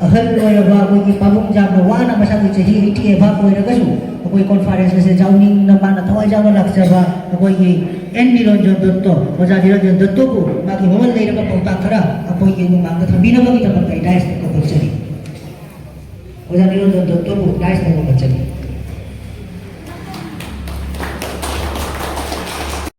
ꯑꯍꯜ ꯑꯣꯏꯔꯕ ꯑꯩꯈꯣꯏꯒꯤ ꯄꯥꯕꯨꯡ ꯌꯥꯝꯅ ꯋꯥꯅ ꯃꯁꯥꯒꯤ ꯆꯍꯤ eighty above ꯑꯣꯏꯔꯒꯁꯨ ꯑꯩꯈꯣꯏ ꯀꯣꯟꯐꯔꯦꯟꯁ ꯑꯁꯦ ꯌꯥꯎꯅꯤꯡꯅ ꯃꯥꯅ ꯊꯋꯥꯏ ꯌꯥꯎꯅ ꯂꯥꯛꯆꯕ ꯑꯩꯈꯣꯏꯒꯤ ꯑꯦꯟ ꯅꯤꯔꯟꯖꯟ ꯗꯠꯇꯣ, ꯑꯣꯖꯥ ꯅꯤꯔꯟꯖꯟ ꯗꯠꯇꯣꯕꯨ ꯃꯥꯒꯤ ꯃꯃꯜ ꯂꯩꯔꯕ ꯄꯥꯎꯇꯥꯛ ꯈꯔ ꯑꯩꯈꯣꯏꯒꯤ ꯃꯃꯥꯡꯗ ꯊꯝꯕꯤꯅꯕꯒꯤꯗꯃꯛꯇ ꯑꯩ ꯗꯥꯏꯁꯇ ꯀꯧꯔꯛꯆꯔꯤ꯫ ꯑꯣꯖꯥ ꯅꯤꯔꯟꯖꯟ ꯗꯠꯇꯣꯕꯨ ꯗꯥꯏꯁꯇ ꯀꯧꯔꯛꯆꯔꯤ꯫